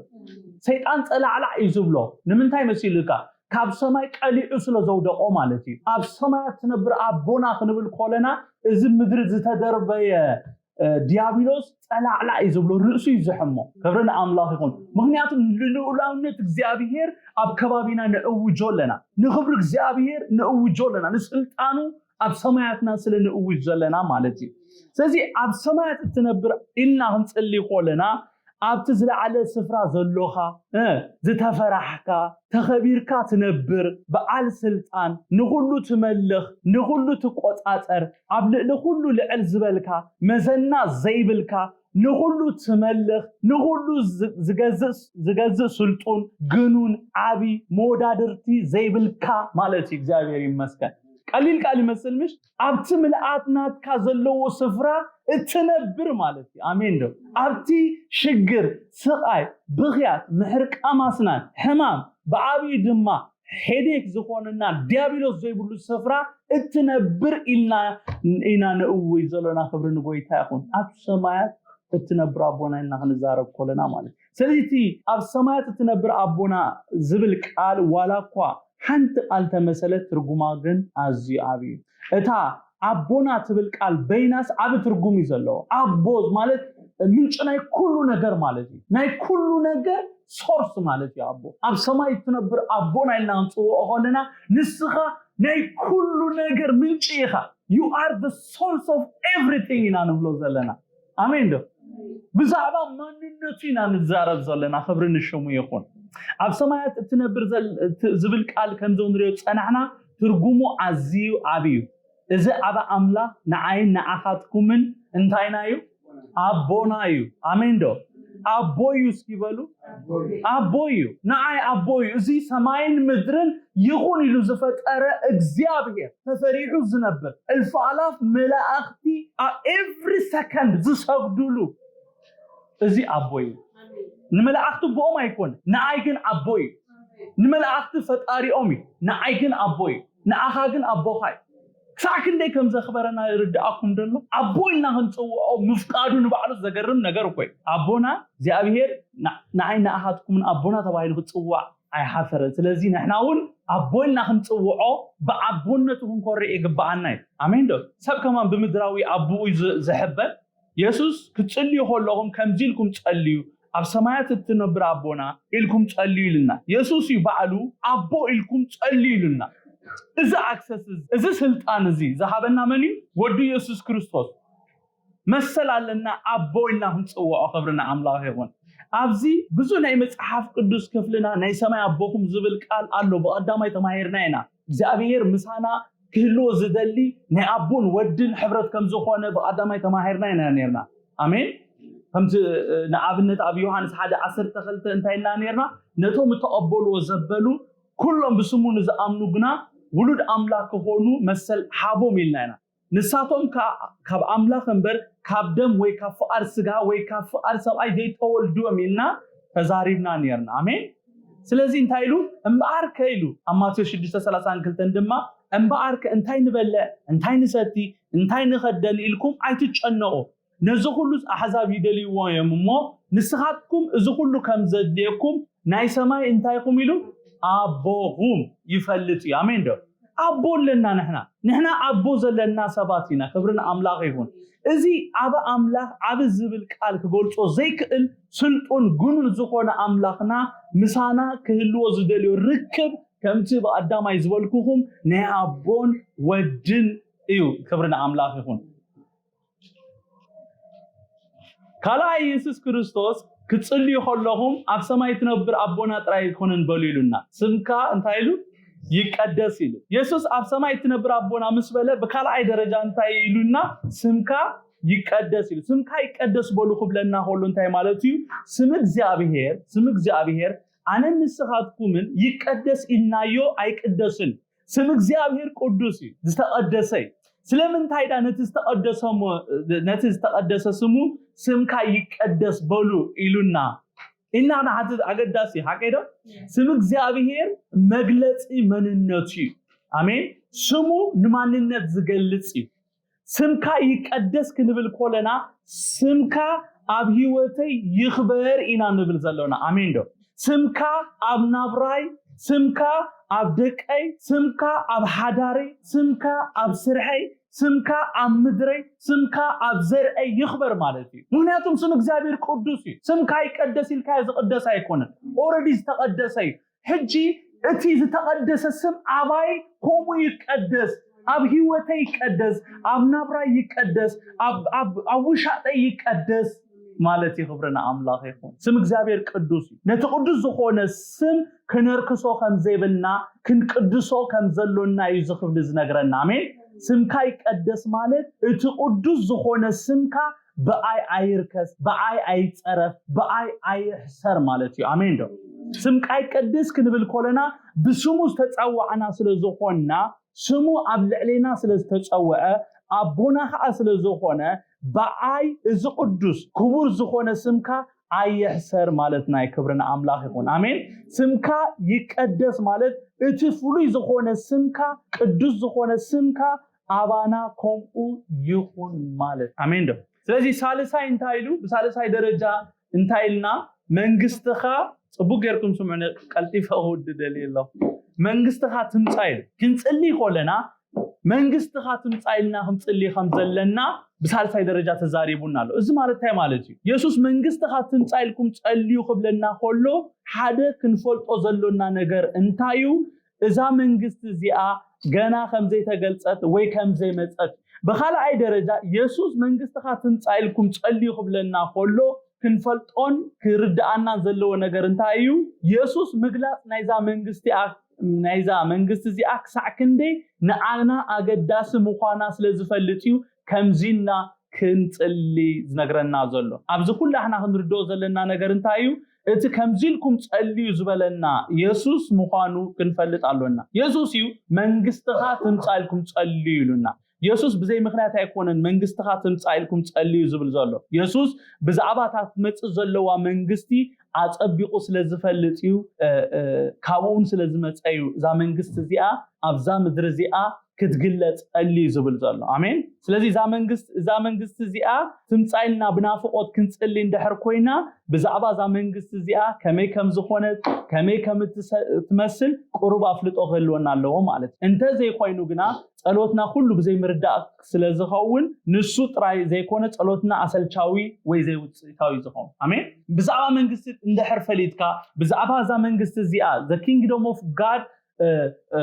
ሰይጣን ጸላዕላዕ እዩ ዝብሎ። ንምንታይ መሲሉካ? ካብ ሰማይ ቀሊዑ ስለ ዘውደቆ ማለት እዩ። ኣብ ሰማያት ትነብር ኣቦና ክንብል ከለና እዚ ምድሪ ዝተደርበየ እ፣ ዲያብሎስ ጸላዕላዕ እዩ ዝብሎ፣ ርእሱ እዩ ዝሕሞ። ክብሪ ንኣምላኽ ይኹን። ምክንያቱ ንልኡላውነት እግዚኣብሔር ኣብ ከባቢና ንእውጆ ኣለና፣ ንክብሪ እግዚኣብሔር ንእውጆ ኣለና፣ ንስልጣኑ ኣብ ሰማያትና ስለ ንእውጅ ዘለና ማለት እዩ። ስለዚ ኣብ ሰማያት እትነብር ኢልና ክንጽሊ ከለና ኣብቲ ዝለዓለ ስፍራ ዘሎኻ እ፣ ዝተፈራሕካ ተኸቢርካ ትነብር በዓል ስልጣን ንኹሉ ትመልኽ ንኹሉ ትቆጻጸር ኣብ ልዕሊ ኩሉ ልዕል ዝበልካ መዘና ዘይብልካ ንኹሉ ትመልኽ ንኹሉ ዝገዝእ ስልጡን ግኑን ዓቢ መወዳድርቲ ዘይብልካ ማለት እዩ። እግዚኣብሔር ይመስገን። ቀሊል ቃል ይመስል ምሽ ኣብቲ ምልኣት ናትካ ዘለዎ ስፍራ እትነብር ማለት እዩ። ኣሜን ዶ? ኣብቲ ሽግር፣ ስቓይ፣ ብኽያት፣ ምሕርቃም ኣስናን፣ ሕማም፣ ብዓብዩ ድማ ሄዴክ ዝኾነና ዲያብሎስ ዘይብሉ ስፍራ እትነብር ኢልና ኢና ንእውይ ዘለና። ክብሪ ንጎይታ ይኹን። ኣብ ሰማያት እትነብር ኣቦና ኢልና ክንዛረብ ከለና ማለት እዩ። ስለዚ እቲ ኣብ ሰማያት እትነብር ኣቦና ዝብል ቃል ዋላ እኳ ሓንቲ ቃል ተመሰለት ትርጉማ ግን ኣዝዩ ዓብዩ። እታ ኣቦና ትብል ቃል በይናስ ዓቢ ትርጉም እዩ ዘለዎ። ኣቦ ማለት ምንጭ ናይ ኩሉ ነገር ማለት እዩ። ናይ ኩሉ ነገር ሶርስ ማለት እዩ ኣቦ። ኣብ ሰማይ እትነብር ኣቦና ኢልና ክንፅውኦ ከለና ንስኻ ናይ ኩሉ ነገር ምንጭ ኢኻ። You are the source of everything ኢና ንብሎ ዘለና። ኣሜን ዶ? ብዛዕባ ማንነቱ ኢና ንዛረብ ዘለና። ክብሪ ንሽሙ ይኹን። ኣብ ሰማያት እትነብር ዝብል ቃል ከምዚ ንሪኦ ዝፀናሕና ትርጉሙ ኣዝዩ ዓብዩ። እዚ ዓቢ ኣምላኽ ንዓይን ንዓኻትኩምን እንታይና እዩ? ኣቦና እዩ። ኣሜን ዶ? ኣቦ እዩ እስኪ በሉ። ኣቦ እዩ። ንዓይ ኣቦ እዩ። እዚ ሰማይን ምድርን ይኹን ኢሉ ዝፈጠረ እግዚኣብሔር ተፈሪሑ ዝነብር እልፍ ኣላፍ መላእኽቲ ኣብ ኤቭሪ ሰከንድ ዝሰግዱሉ እዚ ኣቦ እዩ። ንመላእኽቲ ኣቦኦም ኣይኮን፣ ንዓይ ግን ኣቦ እዩ። ንመላእኽቲ ፈጣሪኦም እዩ፣ ንዓይ ግን ኣቦ እዩ። ንኣኻ ግን ኣቦኻ እዩ። ክሳዕ ክንደይ ከም ዘኽበረና ይርድኣኩም ደሎ ኣቦ ኢልና ክንፅውዖ ምፍቃዱ ንባዕሉ ዘገርም ነገር እኮ እዩ። ኣቦና እግዚኣብሔር ንዓይ ንኣኻትኩምን ኣቦና ተባሂሉ ክፅዋዕ ኣይሓፈረን። ስለዚ ንሕና እውን ኣቦ ኢልና ክንፅውዖ ብኣቦነቱ ክንኮርዕ ይግብኣና እዩ። ኣሜን ዶ? ሰብ ከማን ብምድራዊ ኣቦኡ እዩ ዝ- ዝሕበን። የሱስ ክትጽልዩ ከለኹም ከምዚ ኢልኩም ጸልዩ፣ ኣብ ሰማያት እትነብር ኣቦና ኢልኩም ጸልዩ ኢልና። የሱስ እዩ ባዕሉ ኣቦ ኢልኩም ጸልዩ ኢሉና። እዚ ኣክሰስ እዚ፣ እዚ ስልጣን እዚ ዝሃበና መን እዩ? ወዱ የሱስ ክርስቶስ። መሰል ኣለና ኣቦ ኢልና ክንጽውዖ። ክብሪ ንኣምላኽ ይኹን። ኣብዚ ብዙ ናይ መጽሓፍ ቅዱስ ክፍልና ናይ ሰማይ ኣቦኹም ዝብል ቃል ኣሎ። ብቐዳማይ ተማሂርና ኢና። እግዚኣብሔር ምሳና ክህልዎ ዝደሊ ናይ ኣቦን ወድን ሕብረት ከም ዝኾነ ብቐዳማይ ተማሂርና ኢና ነርና። ኣሜን። ከምቲ ንኣብነት ኣብ ዮሃንስ ሓደ ዓሰርተ ክልተ እንታይ ኢልና ነርና? ነቶም እተቐበልዎ ዘበሉ ኩሎም ብስሙ ንዝኣምኑ ግና ውሉድ ኣምላኽ ክኾኑ መሰል ሃቦም ኢልና ኢና። ንሳቶም ካብ ኣምላኽ እምበር ካብ ደም ወይ ካብ ፍቓድ ስጋ ወይ ካብ ፍቓድ ሰብኣይ ዘይተወልዱ እዮም ኢልና ተዛሪብና ነርና። ኣሜን። ስለዚ እንታይ ኢሉ? እምበኣርከ ኢሉ ኣብ ማቴዎስ ሽዱሽተ ሰላሳን ክልተን ድማ እምበኣርከ እንታይ ንበልዕ፣ እንታይ ንሰቲ፣ እንታይ ንኸደን ኢልኩም ኣይትጨነቑ። ነዚ ኩሉ ኣሕዛብ ይደልይዎ እዮም እሞ ንስኻትኩም እዚ ኩሉ ከም ዘድልየኩም ናይ ሰማይ እንታይ ኢኹም ኢሉ ኣቦኹም ይፈልጥ እዩ። ኣሜን ዶ? ኣቦ ኣለና ንሕና። ንሕና ኣቦ ዘለና ሰባት ኢና። ክብሪ ንኣምላኽ ይኹን። እዚ ዓቢ ኣምላኽ ዓቢ ዝብል ቃል ክገልጾ ዘይክእል ስልጡን ግኑን ዝኾነ ኣምላኽና ምሳና ክህልዎ ዝደልዮ ርክብ ከምቲ ብቐዳማይ ዝበልኩኹም ናይ ኣቦን ወድን እዩ። ክብሪ ንኣምላኽ ይኹን። ካልኣይ የሱስ ክርስቶስ ክትጽልዩ ከለኹም ኣብ ሰማይ ትነብር ኣቦና ጥራይ ኣይኮነን በሉ ኢሉና። ስምካ እንታይ ኢሉ? ይቀደስ ኢሉ። የሱስ ኣብ ሰማይ ትነብር ኣቦና ምስ በለ ብካልኣይ ደረጃ እንታይ ኢሉና? ስምካ ይቀደስ ኢሉ። ስምካ ይቀደስ በሉ ክብለና ከሎ እንታይ ማለት እዩ? ስም እግዚኣብሔር፣ ስም እግዚኣብሔር ኣነን ንስኻትኩምን ይቀደስ ኢልናዮ ኣይቅደስን። ስም እግዚኣብሔር ቅዱስ እዩ፣ ዝተቐደሰ እዩ። ስለምንታይ ዳ ነቲ ዝተቐደሰ ሞ- ነቲ ዝተቐደሰ ስሙ ስምካ ይቀደስ በሉ ኢሉና ኢልና ንሓትት ኣገዳሲ እዩ። ሓቀይ ዶ? ስም እግዚኣብሔር መግለፂ መንነቱ እዩ። ኣሜን። ስሙ ንማንነት ዝገልጽ እዩ። ስምካ ይቀደስ ክንብል ኮለና ስምካ ኣብ ህይወተይ ይኽበር ኢና ንብል ዘሎና። ኣሜን ዶ? ስምካ ኣብ ናብራይ፣ ስምካ ኣብ ደቀይ፣ ስምካ ኣብ ሓዳረይ፣ ስምካ ኣብ ስርሐይ፣ ስምካ ኣብ ምድረይ፣ ስምካ ኣብ ዘርአይ ይኽበር ማለት እዩ። ምክንያቱም ስም እግዚኣብሔር ቅዱስ እዩ። ስምካ ይቀደስ ኢልካዮ ዝቕደስ ኣይኮነን። ኦረዲ ዝተቐደሰ እዩ። ሕጂ እቲ ዝተቐደሰ ስም ኣባይ ከምኡ ይቀደስ፣ ኣብ ህይወተይ ይቀደስ፣ ኣብ ናብራይ ይቀደስ፣ ኣብ- ኣብ- ኣብ ውሻጠይ ይቀደስ ማለት እዩ። ክብሪ ንኣምላኽ ይኹን። ስም እግዚኣብሔር ቅዱስ እዩ። ነቲ ቅዱስ ዝኾነ ስም ክነርክሶ ከም ዘይብልና ክንቅድሶ ከም ዘሎና እዩ እዚ ክፍሊ ዝነግረና። ኣሜን። ስምካ ይቀደስ ማለት እቲ ቅዱስ ዝኾነ ስምካ ብኣይ ኣይርከስ፣ ብኣይ ኣይፀረፍ፣ ብኣይ ኣይሕሰር ማለት እዩ። ኣሜን ዶ? ስምካ ይቀደስ ክንብል ኮለና ብስሙ ዝተፀዋዕና ስለ ዝኾንና፣ ስሙ ኣብ ልዕሌና ስለ ዝተፀውዐ፣ ኣቦና ከዓ ስለ ዝኾነ ብኣይ እዚ ቅዱስ ክቡር ዝኾነ ስምካ ኣይሕሰር ማለት ናይ ክብሪ ንኣምላኽ ይኹን። ኣሜን። ስምካ ይቀደስ ማለት እቲ ፍሉይ ዝኾነ ስምካ፣ ቅዱስ ዝኾነ ስምካ ኣባና ከምኡ ይኹን ማለት። ኣሜን ዶ? ስለዚ ሳልሳይ እንታይ ኢሉ? ብሳልሳይ ደረጃ እንታይ ኢልና? መንግስትኻ፣ ጽቡቅ ጌርኩም ስምዑኒ፣ ቀልጢፈ ክውድእ ደልየ ኣለኹ። መንግስትኻ ትምጻእ ኢሉ። ክንጽሊ ኮለና መንግስትኻ ትምጻእ ኢልና ክንጽሊ ከም ዘለና ብሳልሳይ ደረጃ ተዛሪቡና ኣሎ። እዚ ማለት እንታይ ማለት እዩ? የሱስ መንግስትኻ ትምጻእ ኢልኩም ጸልዩ ክብለና ከሎ ሓደ ክንፈልጦ ዘሎና ነገር እንታይ እዩ? እዛ መንግስቲ እዚኣ ገና ከም ዘይተገልጸት ወይ ከም ዘይመጸት። ብኻልኣይ ደረጃ የሱስ መንግስትኻ ትምጻእ ኢልኩም ጸልዩ ክብለና ከሎ ክንፈልጦን ክርድኣናን ዘለዎ ነገር እንታይ እዩ? የሱስ ምግላጽ ናይዛ መንግስቲ ናይዛ መንግስቲ እዚኣ ክሳዕ ክንደይ ንዓና ኣገዳሲ ምዃና ስለ ዝፈልጥ እዩ ከምዚና ክንጽሊ ዝነግረና ዘሎ። ኣብዚ ኩላህና ክንርድኦ ዘለና ነገር እንታይ እዩ? እቲ ከምዚ ኢልኩም ጸልዩ ዝበለና የሱስ ምዃኑ ክንፈልጥ ኣሎና። የሱስ እዩ መንግስትኻ ትምጻእ ኢልኩም ጸልዩ ኢሉና። የሱስ ብዘይ ምኽንያት ኣይኮነን መንግስትኻ ትምጻእ ኢልኩም ጸልዩ ዝብል ዘሎ። የሱስ ብዛዕባ እታ ክትመጽእ ዘለዋ መንግስቲ ኣጸቢቑ ስለ ዝፈልጥ እዩ፣ እ፣ እ፣ ካብኡ እውን ስለ ዝመጸ እዩ እዛ መንግስቲ እዚኣ ኣብዛ ምድሪ እዚኣ ክትግለጸሉ እዩ ዝብል ዘሎ። ኣሜን። ስለዚ እዛ መንግስቲ እዛ መንግስቲ እዚኣ ትምጻኢልና ብናፍቆት ክንጽሊ እንድሕር ኮይና፣ ብዛዕባ እዛ መንግስቲ እዚኣ ከመይ ከም ዝኾነት፣ ከመይ ከም እትሰ- እትመስል ቁሩብ ኣፍልጦ ክህልወና ኣለዎ ማለት እዩ። እንተዘይኮይኑ ግና ጸሎትና ኩሉ ብዘይ ምርዳእ ስለ ዝኸውን፣ ንሱ ጥራይ ዘይኮነ ጸሎትና ኣሰልቻዊ ወይ ዘይውጽኢታዊ ዝኸውን። ኣሜን። ብዛዕባ መንግስቲ እንድሕር ፈሊጥካ፣ ብዛዕባ እዛ መንግስቲ እዚኣ፣ the kingdom of God፣ እ፣ እ፣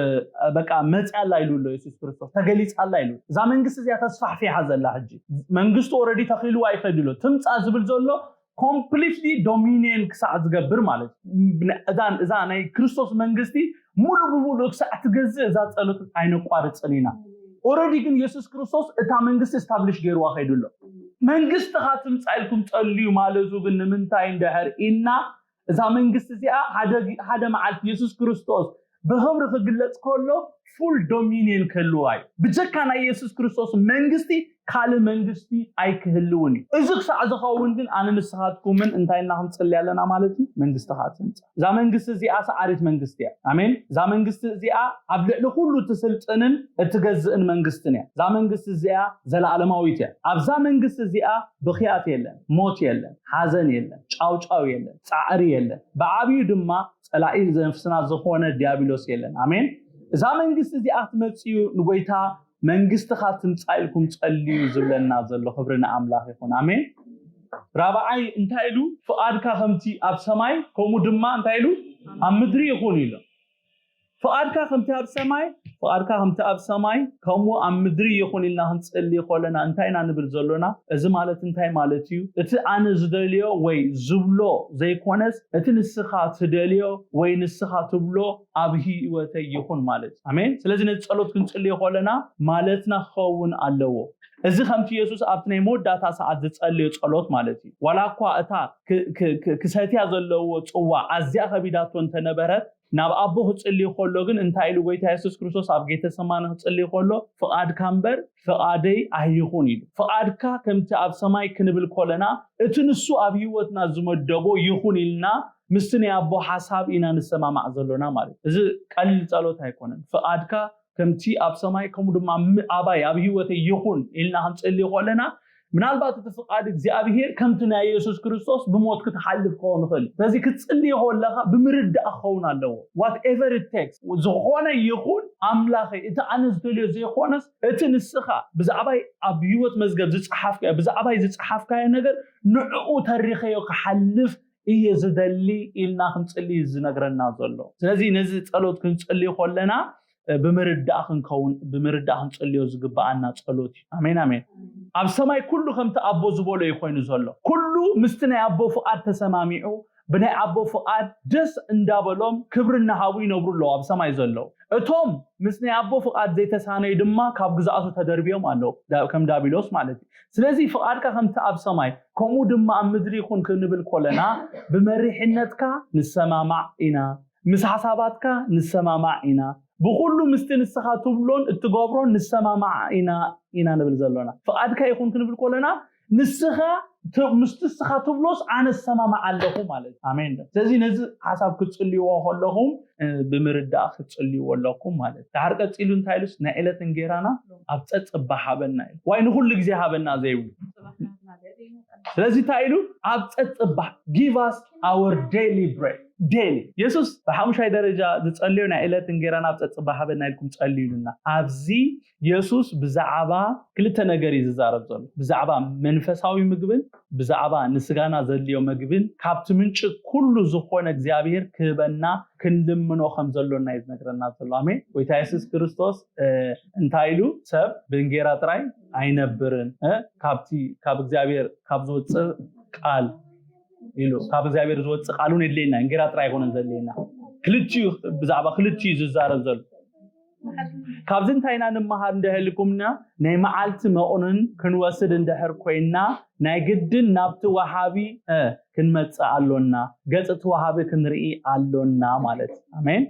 በቃ መጽያ ኣላ ኢሉ ኣሎ የሱስ ክርስቶስ፣ ተገሊጻ ኣላ ኢሉ። እዛ መንግስቲ እዚኣ ተስፋሕፊሓ ዘላ ሕጂ መንግስቱ ኦረዲ ተኺልዋ ይኸድ ኣሎ። ትምጻእ ዝብል ዘሎ ኮምፕሊትሊ ዶሚኒየን ክሳዕ ዝገብር ማለት እዩ። እዛ እዛ ናይ ክርስቶስ መንግስቲ ሙሉ ብሙሉ ክሳዕ ትገዝእ እዛ ጸሎት ኣይነቋርጽን ኢና። ኦረዲ ግን የሱስ ክርስቶስ እታ መንግስቲ ስታብሊሽ ገይርዋ ከይዱ ኣሎ። መንግስትኻ ትምጻእ ኢልኩም ጸልዩ ማለቱ ግን ንምንታይ እንድሕር ኢልና፣ እዛ መንግስቲ እዚኣ ሓደ ጊ- ሓደ መዓልቲ የሱስ ክርስቶስ ብክብሪ ክግለጽ ከሎ ፉል ዶሚኒየን ክህልዋ እዩ። ብጀካ ናይ የሱስ ክርስቶስ መንግስቲ ካልእ መንግስቲ ኣይክህልውን እዩ። እዚ ክሳዕ ዝኸውን ግን ኣነ ንስኻትኩምን እንታይ ኢልና ክንጽሊ ኣለና ማለት እዩ? መንግስትኻ ትምጻእ። እዛ መንግስቲ እዚኣ ሰዓሪት መንግስቲ እያ። ኣሜን። እዛ መንግስቲ እዚኣ ኣብ ልዕሊ ኩሉ ትስልጥንን እትገዝእን መንግስትን እያ። እዛ መንግስቲ እዚኣ ዘለኣለማዊት እያ። ኣብዛ መንግስቲ እዚኣ ብኽያት የለን፣ ሞት የለን፣ ሓዘን የለን፣ ጫውጫው የለን፣ ጻዕሪ የለን። ብዓብዩ ድማ ጸላኢ ነፍስና ዝኾነ ዲያብሎስ የለን። ኣሜን። እዛ መንግስቲ እዚኣ ክትመጽኡ ንጎይታ መንግስትኻ ትምጻእ ኢልኩም ጸልዩ ዝብለና ዘሎ። ክብሪ ንኣምላኽ ይኹን። ኣሜን። ራብዓይ እንታይ ኢሉ? ፍቓድካ ከምቲ ኣብ ሰማይ ከምኡ ድማ እንታይ ኢሉ? ኣብ ምድሪ ይኹን ኢሉ። ፍቓድካ ከምቲ ኣብ ሰማይ ፍቓድካ ከምቲ ኣብ ሰማይ ከምኡ ኣብ ምድሪ ይኹን ኢልና ክንጽሊ ከለና እንታይ ኢና ንብል ዘሎና? እዚ ማለት እንታይ ማለት እዩ? እቲ ኣነ ዝደልዮ ወይ ዝብሎ ዘይኮነስ እቲ ንስኻ ትደልዮ ወይ ንስኻ ትብሎ ኣብ ህይወተይ ይኹን ማለት እዩ። ኣሜን። ስለዚ ነዚ ጸሎት ክንጽልዮ ከለና ማለትና ክኸውን ኣለዎ። እዚ ከምቲ የሱስ ኣብቲ ናይ መወዳእታ ሰዓት ዝጸልዮ ጸሎት ማለት እዩ። ዋላ እኳ እታ ክ- ክ- ክ- ክሰትያ ዘለዎ ጽዋ ኣዝያ ከቢዳቶ እንተነበረት፣ ናብ ኣቦ ክጽልይ ከሎ ግን እንታይ ኢሉ ጎይታ የሱስ ክርስቶስ ኣብ ጌተሰማኒ ክጽልይ ከሎ? ፍቓድካ እምበር ፍቓደይ ኣይኹን ኢሉ። ፍቓድካ ከምቲ ኣብ ሰማይ ክንብል ከለና እቲ ንሱ ኣብ ህይወትና ዝመደቦ ይኹን ኢልና ምስቲ ናይ ኣቦ ሓሳብ ኢና ንሰማማዕ ዘሎና ማለት እዩ። እዚ ቀሊል ጸሎት ኣይኮነን። ፍቓድካ ከምቲ ኣብ ሰማይ ከምኡ ድማ ም- ኣባይ ኣብ ህይወተይ ይኹን ኢልና ክንጽልይ ከለና ምናልባት እቲ ፍቓድ እግዚኣብሄር ከምቲ ናይ የሱስ ክርስቶስ ብሞት ክትሓልፍ ክኸውን ይኽእል እዩ። ስለዚ ክትጽልይ ከለኻ ብምርዳእ ክኸውን ኣለዎ። Whatever it takes ዝኾነ ይኹን ኣምላኸይ እቲ ኣነ ዝደልዮ ዘይኮነስ እቲ ንስኻ ብዛዕባይ ኣብ ህይወት መዝገብ ዝጸሓፍካዮ ብዛዕባይ ዝጸሓፍካዮ ነገር ንዕኡ ተሪኸዮ ክሓልፍ እየ ዝደሊ ኢልና ክንጽሊ ዝነግረና ዘሎ። ስለዚ ነዚ ጸሎት ክንጽሊ ከለና እ፣ ብምርዳእ ክንከውን ብምርዳእ ክንጽልዮ ዝግብኣና ጸሎት እዩ። ኣሜን ኣሜን። ኣብ ሰማይ ኩሉ ከምቲ ኣቦ ዝበሎ እዩ ኮይኑ ዘሎ። ኩሉ ምስቲ ናይ ኣቦ ፍቓድ ተሰማሚዑ ብናይ ኣቦ ፍቓድ ደስ እንዳበሎም ክብሪ እናሃቡ ይነብሩ ኣለዉ ኣብ ሰማይ ዘለዉ። እቶም ምስ ናይ ኣቦ ፍቓድ ዘይተሳነዩ ድማ ካብ ግዝኣቱ ተደርብዮም ኣለዉ፣ ዳ- ከም ዳቢሎስ ማለት እዩ። ስለዚ ፍቓድካ ከምቲ ኣብ ሰማይ ከምኡ ድማ ኣብ ምድሪ ይኹን ክንብል ከለና ብመሪሕነትካ ንሰማማዕ ኢና፣ ምስ ሓሳባትካ ንሰማማዕ ኢና፣ ብኹሉ ምስቲ ንስኻ ትብሎን እትገብሮን ንሰማማዕ ኢና ኢና ንብል ዘሎና። ፍቓድካ ይኹን ክንብል ከለና ንስኻ ት- ምስቲ ንስኻ ትብሎስ ኣነ እሰማማዕ ኣለኹ ማለት እዩ። ኣሜን ዶ? ስለዚ ነዚ ሓሳብ ክትጽልይዎ ከለኹም እ፣ ብምርዳእ ክትጽልይዎ ኣለኩም ማለት እዩ። ድሓር ቀጺሉ እንታይ ኢሉስ ናይ ዕለት እንጌራና ኣብ ጸጽባ ሃበና እዩ። ዋይ ንኹሉ ግዜ ሃበና ዘይብሉ። ስለዚ እንታይ ኢሉ ኣብ ጸጽባ give us our daily bread daily። የሱስ ብሓሙሻይ ደረጃ ዝጸልዮ ናይ ዕለት እንጌራና ኣብ ጸጽባ ሃበና ኢልኩም ጸልዩ ኢሉና። ኣብዚ የሱስ ብዛዕባ ክልተ ነገር እዩ ዝዛረብ ዘሎ። ብዛዕባ መንፈሳዊ ምግብን ብዛዕባ ንስጋና ዘድልዮ ምግብን ካብቲ ምንጪ ኩሉ ዝኾነ እግዚኣብሔር ክህበና ክንልምኖ ከም ዘሎና እዩ ዝነግረና ዘሎ። ኣሜን። ጎይታ የሱስ ክርስቶስ እ፣ እንታይ ኢሉ? ሰብ ብእንጌራ ጥራይ ኣይነብርን እ፣ ካብቲ ካብ እግዚኣብሔር ካብ ዝወፅእ ቃል ኢሉ። ካብ እግዚኣብሔር ዝወፅእ ቃል እውን የድልየና። እንጌራ ጥራይ ኣይኮነን ዘድልየና። ክልቲኡ ብዛዕባ ክልቲኡ ዝዛረብ ዘሎ። ካብዚ እንታይ ኢና ንምሃር እንድሕር ኢልኩምና? ናይ መዓልቲ መቑንን ክንወስድ እንድሕር ኮይንና ናይ ግድን ናብቲ ወሃቢ እ፣ ክንመጽእ ኣሎና። ገጽ እቲ ወሃቢ ክንርኢ ኣሎና ማለት እዩ። ኣሜን።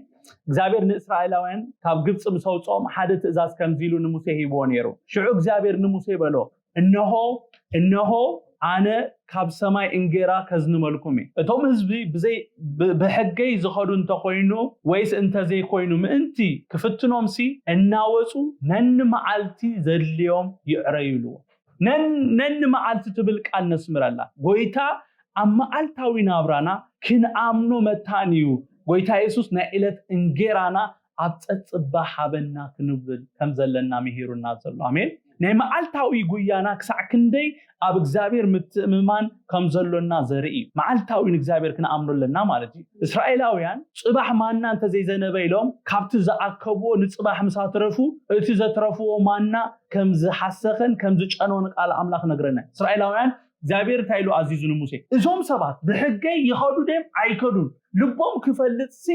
እግዚኣብሔር ንእስራኤላውያን ካብ ግብፂ ምስ ኣውፅኦም ሓደ ትእዛዝ ከምዚ ኢሉ ንሙሴ ሂብዎ ነይሩ። ሽዑ እግዚኣብሔር ንሙሴ በሎ፣ እነሆ እነሆ ኣነ ካብ ሰማይ እንጌራ ከዝንመልኩም እየ። እቶም ህዝቢ ብዘይ ብ- ብሕገይ ዝኸዱ እንተኾይኑ ወይስ እንተዘይኮይኑ ምእንቲ ክፍትኖምሲ እናወፁ ነንመዓልቲ ዘድልዮም ይዕረዩ ኢልዎ። ነን ነንመዓልቲ ትብል ቃል ነስምረላ። ጎይታ ኣብ መዓልታዊ ናብራና ክንኣምኖ መታን እዩ። ጎይታ የሱስ ናይ ዕለት እንጌራና ኣብ ፀፅባ ሃበና ክንብል ከም ዘለና ምሂሩና ዘሎ። ኣሜን። ናይ መዓልታዊ ጉያና ክሳዕ ክንደይ ኣብ እግዚኣብሔር ምትእምማን ከም ዘሎና ዘርኢ እዩ። መዓልታዊ ንእግዚኣብሔር ክንኣምኖ ኣለና ማለት እዩ። እስራኤላውያን ፅባሕ ማና እንተዘይዘነበ ኢሎም ካብቲ ዝኣከብዎ ንፅባሕ ምስ ኣትረፉ፣ እቲ ዘትረፍዎ ማና ከም ዝሓሰኸን ከም ዝጨነወን ቃል ኣምላኽ ነግረና። እስራኤላውያን እግዚኣብሔር እንታይ ኢሉ ኣዚዙ ንሙሴ? እዞም ሰባት ብሕገይ ይኸዱ ደም ኣይከዱን? ልቦም ክፈልጥሲ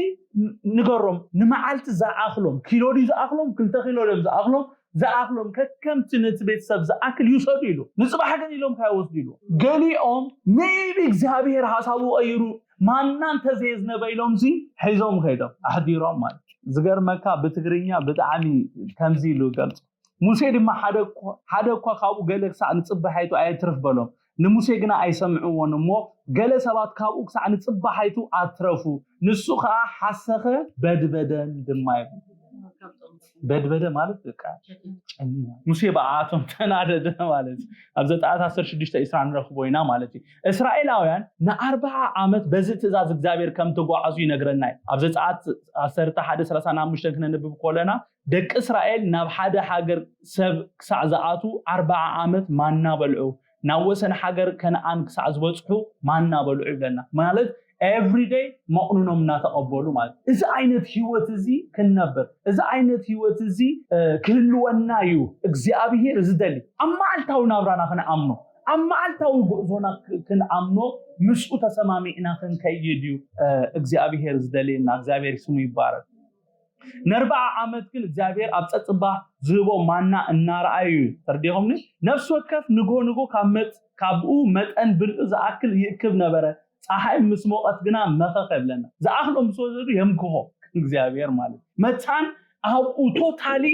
ንገሮም። ንመዓልቲ ዝኣኽሎም ኪሎ ድዩ ዝኣኽሎም? ክልተ ኪሎ ድዮም ዝኣኽሎም? ዝኣኽሎም ከከምቲ ነቲ ቤተሰብ ዝኣክል ይውሰዱ ኢሉ። ንፅባሕ ግን ኢሎም ካይወስዱ ኢሉ። ገሊኦም maybe እግዚኣብሔር ሓሳቡ ቀይሩ ማና እንተዘየዝነበ ኢሎም ዚ ሒዞም ከይዶም ኣሕዲሮም ማለት እዩ። ዝገርመካ ብትግርኛ ብጣዕሚ ከምዚ ኢሉ ገልፁ። ሙሴ ድማ ሓደ እኳ ሓደ እኳ ካብኡ ገለ ክሳዕ ንፅባሒቱ ኣየትርፍ በሎም። ንሙሴ ግና ኣይሰምዕዎን እሞ ገለ ሰባት ካብኡ ክሳዕ ንፅባሒቱ ኣትረፉ። ንሱ ከዓ ሓሰኸ በድበደን ድማ ይብል። በድበደ ማለት በቃ ጨኒ ማለት። ሙሴ ብኣቶም ተናደደ ማለት እዩ። ኣብ ዘጸኣት ዓሰርተ ሽዱሽተ ዕስራ ንረኽቦ ኢና ማለት እዩ። እስራኤላውያን ንኣርብዓ ዓመት በዚ ትእዛዝ እግዚኣብሔር ከም ተጓዓዙ ይነግረና እዩ። ኣብ ዘጸኣት ዓሰርተ ሓደ ሰላሳ ሓሙሽተ ክነንብብ ከለና ደቂ እስራኤል ናብ ሓደ ሃገር ሰብ ክሳዕ ዝኣትዉ ኣርብዓ ዓመት ማና በልዑ፣ ናብ ወሰን ሃገር ከነኣን ክሳዕ ዝበጽሑ ማና በልዑ ይብለና። ማለት everyday መቕንኖም እናተቐበሉ ማለት እዩ። እዚ ዓይነት ህይወት እዚ ክንነብር፣ እዚ ዓይነት ህይወት እዚ ክህልወና እዩ እግዚኣብሄር ዝደሊ። ኣብ መዓልታዊ ናብራና ክንኣምኖ፣ ኣብ መዓልታዊ ጉዕዞና ክንኣምኖ፣ ምስኡ ተሰማሚዕና ክንከይድ እዩ እግዚኣብሄር ዝደልየና። እግዚኣብሄር ስሙ ይባረክ። ነርብዓ ዓመት ግን እግዚኣብሔር ኣብ ጸጽባ ዝህቦ ማና እናረኣዩ እዩ። ተረዲኹምኒ? ነፍሲ ወከፍ ንጎ ንጎ ካብ መጥ ካብኡ መጠን ብልዑ ዝኣክል ይእክብ ነበረ። ፀሓይ ምስ ሞቐት ግና መኸኸ ይብለና። ዝኣኽሎም ምስ ወሰዱ የምክኾ እግዚኣብሔር ማለት እዩ። መታን ኣብኡ ቶታሊ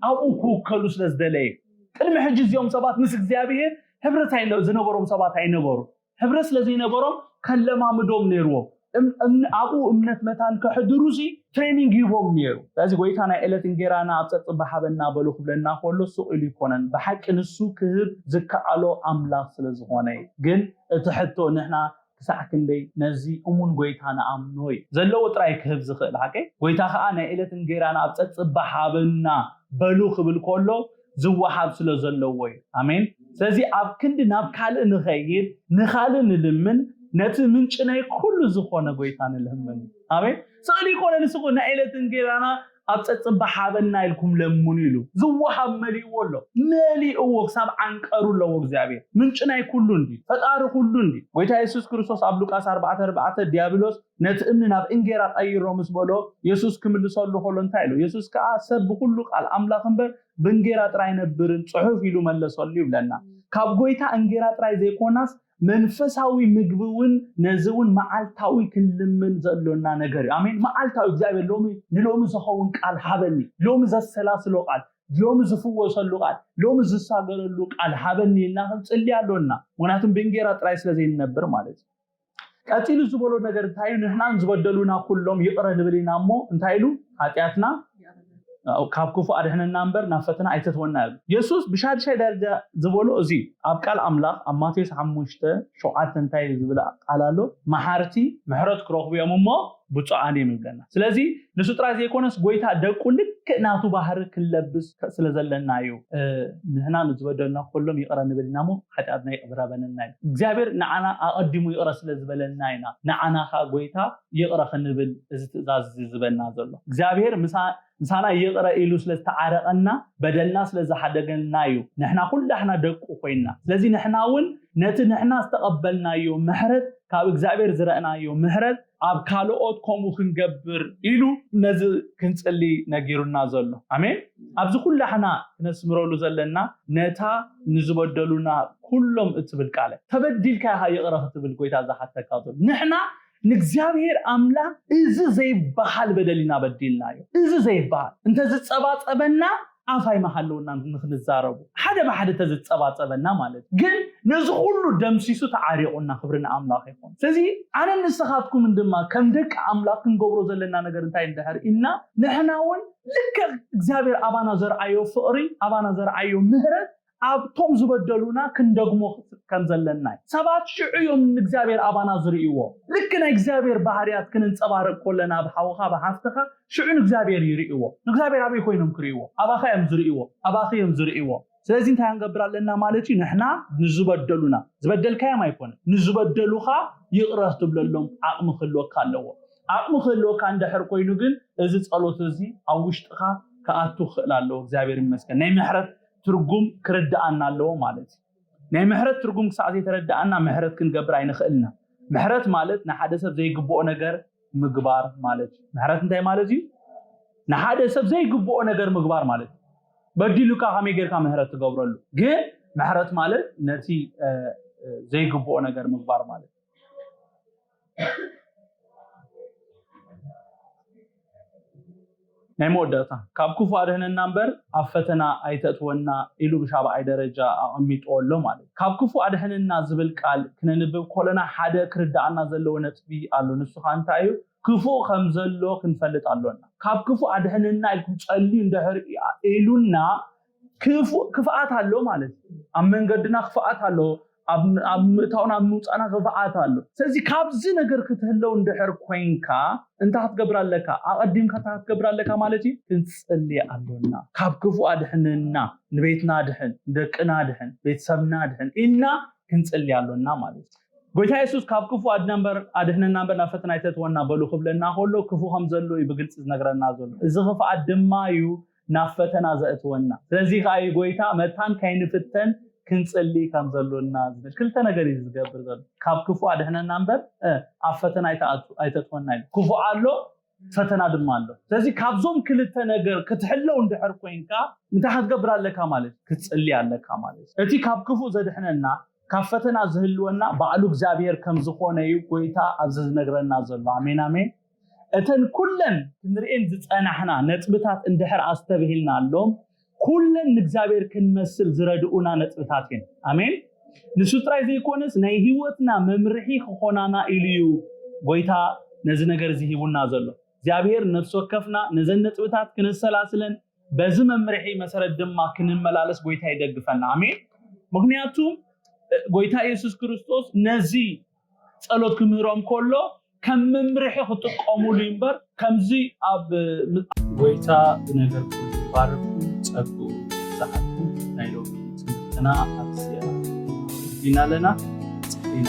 ኣብኡ ክውከሉ ስለ ዝደለየ። ቅድሚ ሕጂ እዚኦም ሰባት ምስ እግዚኣብሔር ህብረት ኣይነ- ዝነበሮም ሰባት ኣይነበሩ። ህብረት ስለ ዘይነበሮም ከለማምዶም ነይርዎም። እም- እም- ኣብኡ እምነት መታን ከሕድሩ ሲ ትሬኒንግ ይቦም ነይሩ። ስለዚ ጎይታ ናይ ዕለት እንጌራና ኣብ ጸጽባ ሃበና በሉ ክብለና ከሎ ሱቕ ኢሉ ይኮነን። ብሓቂ ንሱ ክህብ ዝከኣሎ ኣምላኽ ስለ ዝኾነ እዩ። ግን እቲ ሕቶ ንሕና ክሳዕ ክንደይ ነዚ እሙን ጎይታ ንኣምኖ እዩ። ዘለዎ ጥራይ ክህብ ዝኽእል ሓቂ። ጎይታ ከዓ ናይ ዕለት እንጌራና ኣብ ጸጽባ ሃበና በሉ ክብል ከሎ ዝወሃብ ስለ ዘለዎ እዩ። ኣሜን። ስለዚ ኣብ ክንዲ ናብ ካልእ ንኸይድ፣ ንኻልእ ንልምን፣ ነቲ ምንጪ ናይ ኩሉ ዝኾነ ጎይታ ንልምን። ኣሜን። ስእሊ ይኮነ ንስኹ ናይ ዕለት እንጌራና ኣብ ጸጽባ ሃበና ኢልኩም ለምኑ ኢሉ ዝወሃብ መሊእዎ ኣሎ። መሊእዎ ክሳብ ዓንቀሩ ኣለዎ እግዚኣብሔር። ምንጪ ናይ ኩሉ እንዲ፣ ፈጣሪ ኩሉ እንዲ። ጎይታ የሱስ ክርስቶስ ኣብ ሉቃስ ኣርባዕተ ኣርባዕተ ዲያብሎስ ነቲ እምኒ ናብ እንጌራ ቀይሮ ምስ በሎ የሱስ ክምልሰሉ ከሎ እንታይ ኢሉ? የሱስ ከዓ ሰብ ብኩሉ ቃል ኣምላኽ እምበር ብእንጌራ ጥራይ ነብርን ጽሑፍ ኢሉ መለሰሉ ይብለና። ካብ ጎይታ እንጌራ ጥራይ ዘይኮናስ መንፈሳዊ ምግቢ እውን ነዚ እውን መዓልታዊ ክንልምን ዘሎና ነገር እዩ። ኣሜን። መዓልታዊ እግዚኣብሔር ሎሚ ንሎሚ ዝኸውን ቃል ሃበኒ፣ ሎሚ ዘሰላስሎ ቃል፣ ሎሚ ዝፍወሰሉ ቃል፣ ሎሚ ዝሳገረሉ ቃል ሃበኒ ኢልና ክንጽሊ ኣሎና። ምክንያቱም ብእንጌራ ጥራይ ስለ ዘይንነብር ማለት እዩ። ቀጺሉ ዝበሎ ነገር እንታይ እዩ? ንሕናን ዝበደሉና ኩሎም ይቕረ ንብል ኢና እሞ እንታይ ኢሉ? ሓጢኣትና ካብ ክፉ ኣድሕነና እምበር ናብ ፈተና ኣይተትወና ይብል። የሱስ ብሻድሻይ ደረጃ ዝበሎ እዚ እዩ። ኣብ ቃል ኣምላኽ ኣብ ማቴዎስ ሓሙሽተ ሸውዓተ እንታይ ዝብል ቃል ኣሎ? መሓርቲ ምሕረት ክረኽቡ እዮም እሞ ብፁዓን እዮም ይብለና። ስለዚ ንሱ ጥራይ ዘይኮነስ ጎይታ ደቁ ልክዕ ናቱ ባህሪ ክንለብስ ስለ ዘለና እዩ። ንሕና ንዝበደሉና ኩሎም ይቕረ ንብል ኢና እሞ ሓጢኣትና ይቕረ በለና እዩ። እግዚኣብሔር ንዓና ኣቐዲሙ ይቕረ ስለ ዝበለና ኢና ንዓና ኸኣ ጎይታ ይቕረ ክንብል እዚ ትእዛዝ እዚ ዝበና ዘሎ። እግዚኣብሔር ምሳ ምሳና ይቕረ ኢሉ ስለ ዝተዓረቐና በደልና ስለ ዝሓደገልና እዩ ንሕና ኩላሕና ደቁ ኮይንና። ስለዚ ንሕና እውን ነቲ ንሕና ዝተቐበልናዮ ምሕረት ካብ እግዚኣብሔር ዝረእናዮ ምሕረት ኣብ ካልኦት ከምኡ ክንገብር ኢሉ ነዚ ክንጽሊ ነጊሩና ዘሎ። ኣሜን። ኣብዚ ኩላሕና ክነስምረሉ ዘለና ነታ ንዝበደሉና ኩሎም እትብል ቃለ ተበዲልካ ኢኻ ይቕረ ክትብል ጎይታ ዝሓተካ ዘሎ ንሕና ንእግዚኣብሔር ኣምላኽ እዚ ዘይበሃል በደል ኢና በዲልናዮ። እዚ ዘይበሃል እንተዝጸባጸበና ኣፍ ኣይመሃለውና ንክንዛረቡ ሓደ ብሓደ ተዝፀባፀበና ማለት እዩ። ግን ነዚ ኩሉ ደምሲሱ ተዓሪቑና፣ ክብሪ ንኣምላኽ ይኹን። ስለዚ ኣነ ንስኻትኩምን ድማ ከም ደቂ ኣምላኽ ክንገብሮ ዘለና ነገር እንታይ እንድሕር ኢልና፣ ንሕና እውን ልክዕ እግዚኣብሔር ኣባና ዘርኣዮ ፍቕሪ፣ ኣባና ዘርኣዮ ምህረት ኣብቶም ዝበደሉና ክንደግሞ ከም ዘለና እዩ። ሰባት ሽዑ እዮም ንእግዚኣብሔር ኣባና ዝርእይዎ። ልክ ናይ እግዚኣብሔር ባህርያት ክንንጸባረቕ ከለና፣ ኣብ ሓውኻ፣ ኣብ ሓፍትኻ፣ ሽዑ ንእግዚኣብሔር ይርእይዎ። ንእግዚኣብሔር ኣበይ ኮይኖም ክርእይዎ? ኣባኻ እዮም ዝርእይዎ፣ ኣባኺ እዮም ዝርእይዎ። ስለዚ እንታይ ክንገብር ኣለና ማለት እዩ? ንሕና ንዝበደሉና፣ ዝበደልካዮም ኣይኮነን፣ ንዝበደሉኻ ይቕረ ክትብለሎም ዓቕሚ ክህልወካ ኣለዎ። ዓቕሚ ክህልወካ እንድሕር ኮይኑ ግን፣ እዚ ጸሎት እዚ ኣብ ውሽጥኻ ክኣቱ ክኽእል ኣለዎ። እግዚኣብሔር ይመስገን። ናይ ምሕረት ትርጉም ክርድኣና ኣለዎ ማለት እዩ። ናይ ምሕረት ትርጉም ክሳዕ ዘይተረድኣና ምሕረት ክንገብር ኣይንኽእልና። ምሕረት ማለት ንሓደ ሰብ ዘይግብኦ ነገር ምግባር ማለት እዩ። ምሕረት እንታይ ማለት እዩ? ንሓደ ሰብ ዘይግብኦ ነገር ምግባር ማለት እዩ። በዲሉካ ከመይ ጌርካ ምሕረት ትገብረሉ? ግን ምሕረት ማለት ነቲ፣ እ፣ እ፣ ዘይግብኦ ነገር ምግባር ማለት እዩ። ናይ መወዳእታ፣ "ካብ ክፉእ ኣድሕነና እምበር ኣብ ፈተና ኣይተእትወና" ኢሉ ብሻብዓይ ደረጃ ኣቐሚጥዎ ኣሎ ማለት እዩ። ካብ ክፉእ ኣድሕነና ዝብል ቃል ክነንብብ ከለና ሓደ ክርድኣና ዘለዎ ነጥቢ ኣሎ። ንሱ ኸኣ እንታይ እዩ? ክፉእ ከም ዘሎ ክንፈልጥ ኣሎና። "ካብ ክፉእ ኣድሕነና" ኢልኩም ጸልዩ እንድሕር ኢሉና፣ ክፉእ፣ ክፍኣት ኣሎ ማለት እዩ። ኣብ መንገድና ክፍኣት ኣሎ፣ ኣብ፣ ኣብ ምእታውና ኣብ ምውጻእና ክፍኣት ኣሎ። ስለዚ ካብዚ ነገር ክትህለው እንድሕር ኮይንካ፣ እንታይ ክትገብር ኣለካ? ኣቐዲምካ እንታይ ክትገብር ኣለካ ማለት እዩ? ክንጽሊ ኣሎና። "ካብ ክፉእ ኣድሕነና፣ ንቤትና ድሕን፣ ንደቅና ድሕን፣ ቤተሰብና ድሕን" ኢልና ክንጽሊ ኣሎና ማለት እዩ። ጎይታ የሱስ "ካብ ክፉእ ኣድነ እምበር፣ ኣድሕነና እምበር ናብ ፈተና ኣይተእትወና" በሉ ክብለና ከሎ፣ ክፉእ ከም ዘሎ እዩ ብግልጺ ዝነግረና ዘሎ። እዚ ክፍኣት ድማ እዩ ናብ ፈተና ዘእትወና። ስለዚ ከኣ እዩ ጎይታ መታን ከይንፍተን ክንጽሊ ከም ዘሎና ዝብል። ክልተ ነገር እዩ ዝገብር ዘሎ። "ካብ ክፉእ ኣድሕነና እምበር፣ እ፣ ኣብ ፈተና ኣይተኣቱ-፣ ኣይተእትወና" ኢሉ። ክፉእ ኣሎ፣ ፈተና ድማ ኣሎ። ስለዚ ካብዞም ክልተ ነገር ክትሕለው እንድሕር ኮይንካ፣ እንታይ ክትገብር ኣለካ ማለት? ክትጽሊ ኣለካ ማለት። እቲ ካብ ክፉእ ዘድሕነና፣ ካብ ፈተና ዝህልወና ባዕሉ እግዚኣብሔር ከም ዝኾነ እዩ ጎይታ ኣብዚ ዝነግረና ዘሎ። ኣሜን፣ ኣሜን። እተን ኩለን ክንርእየን ዝጸናሕና ነጥብታት እንድሕር ኣስተብሂልና ኣሎም፣ ኩለን ንእግዚኣብሔር ክንመስል ዝረድኡና ነጥብታት እየን። ኣሜን። ንሱ ጥራይ ዘይኮነስ ናይ ህይወትና መምርሒ ክኾናና ኢሉ እዩ ጎይታ ነዚ ነገር እዚ ሂቡና ዘሎ። እግዚኣብሔር ነፍሲ ወከፍና ነዘን ነጥብታት ክነሰላስለን በዚ መምርሒ መሰረት ድማ ክንመላለስ ጎይታ ይደግፈና። ኣሜን። ምክንያቱ ጎይታ ኢየሱስ ክርስቶስ ነዚ ጸሎት ክምህሮም ከሎ ከም መምርሒ ክጥቀሙሉ እምበር ከምዚ ኣብ ጎይታ ብነገር ኩሉ ይባርኩ ጸግኡ ይብዛሓልኩም። ናይ ሎሚ ትምህርትና ኣብዚኣ ኢና ኣለና። ጸሊና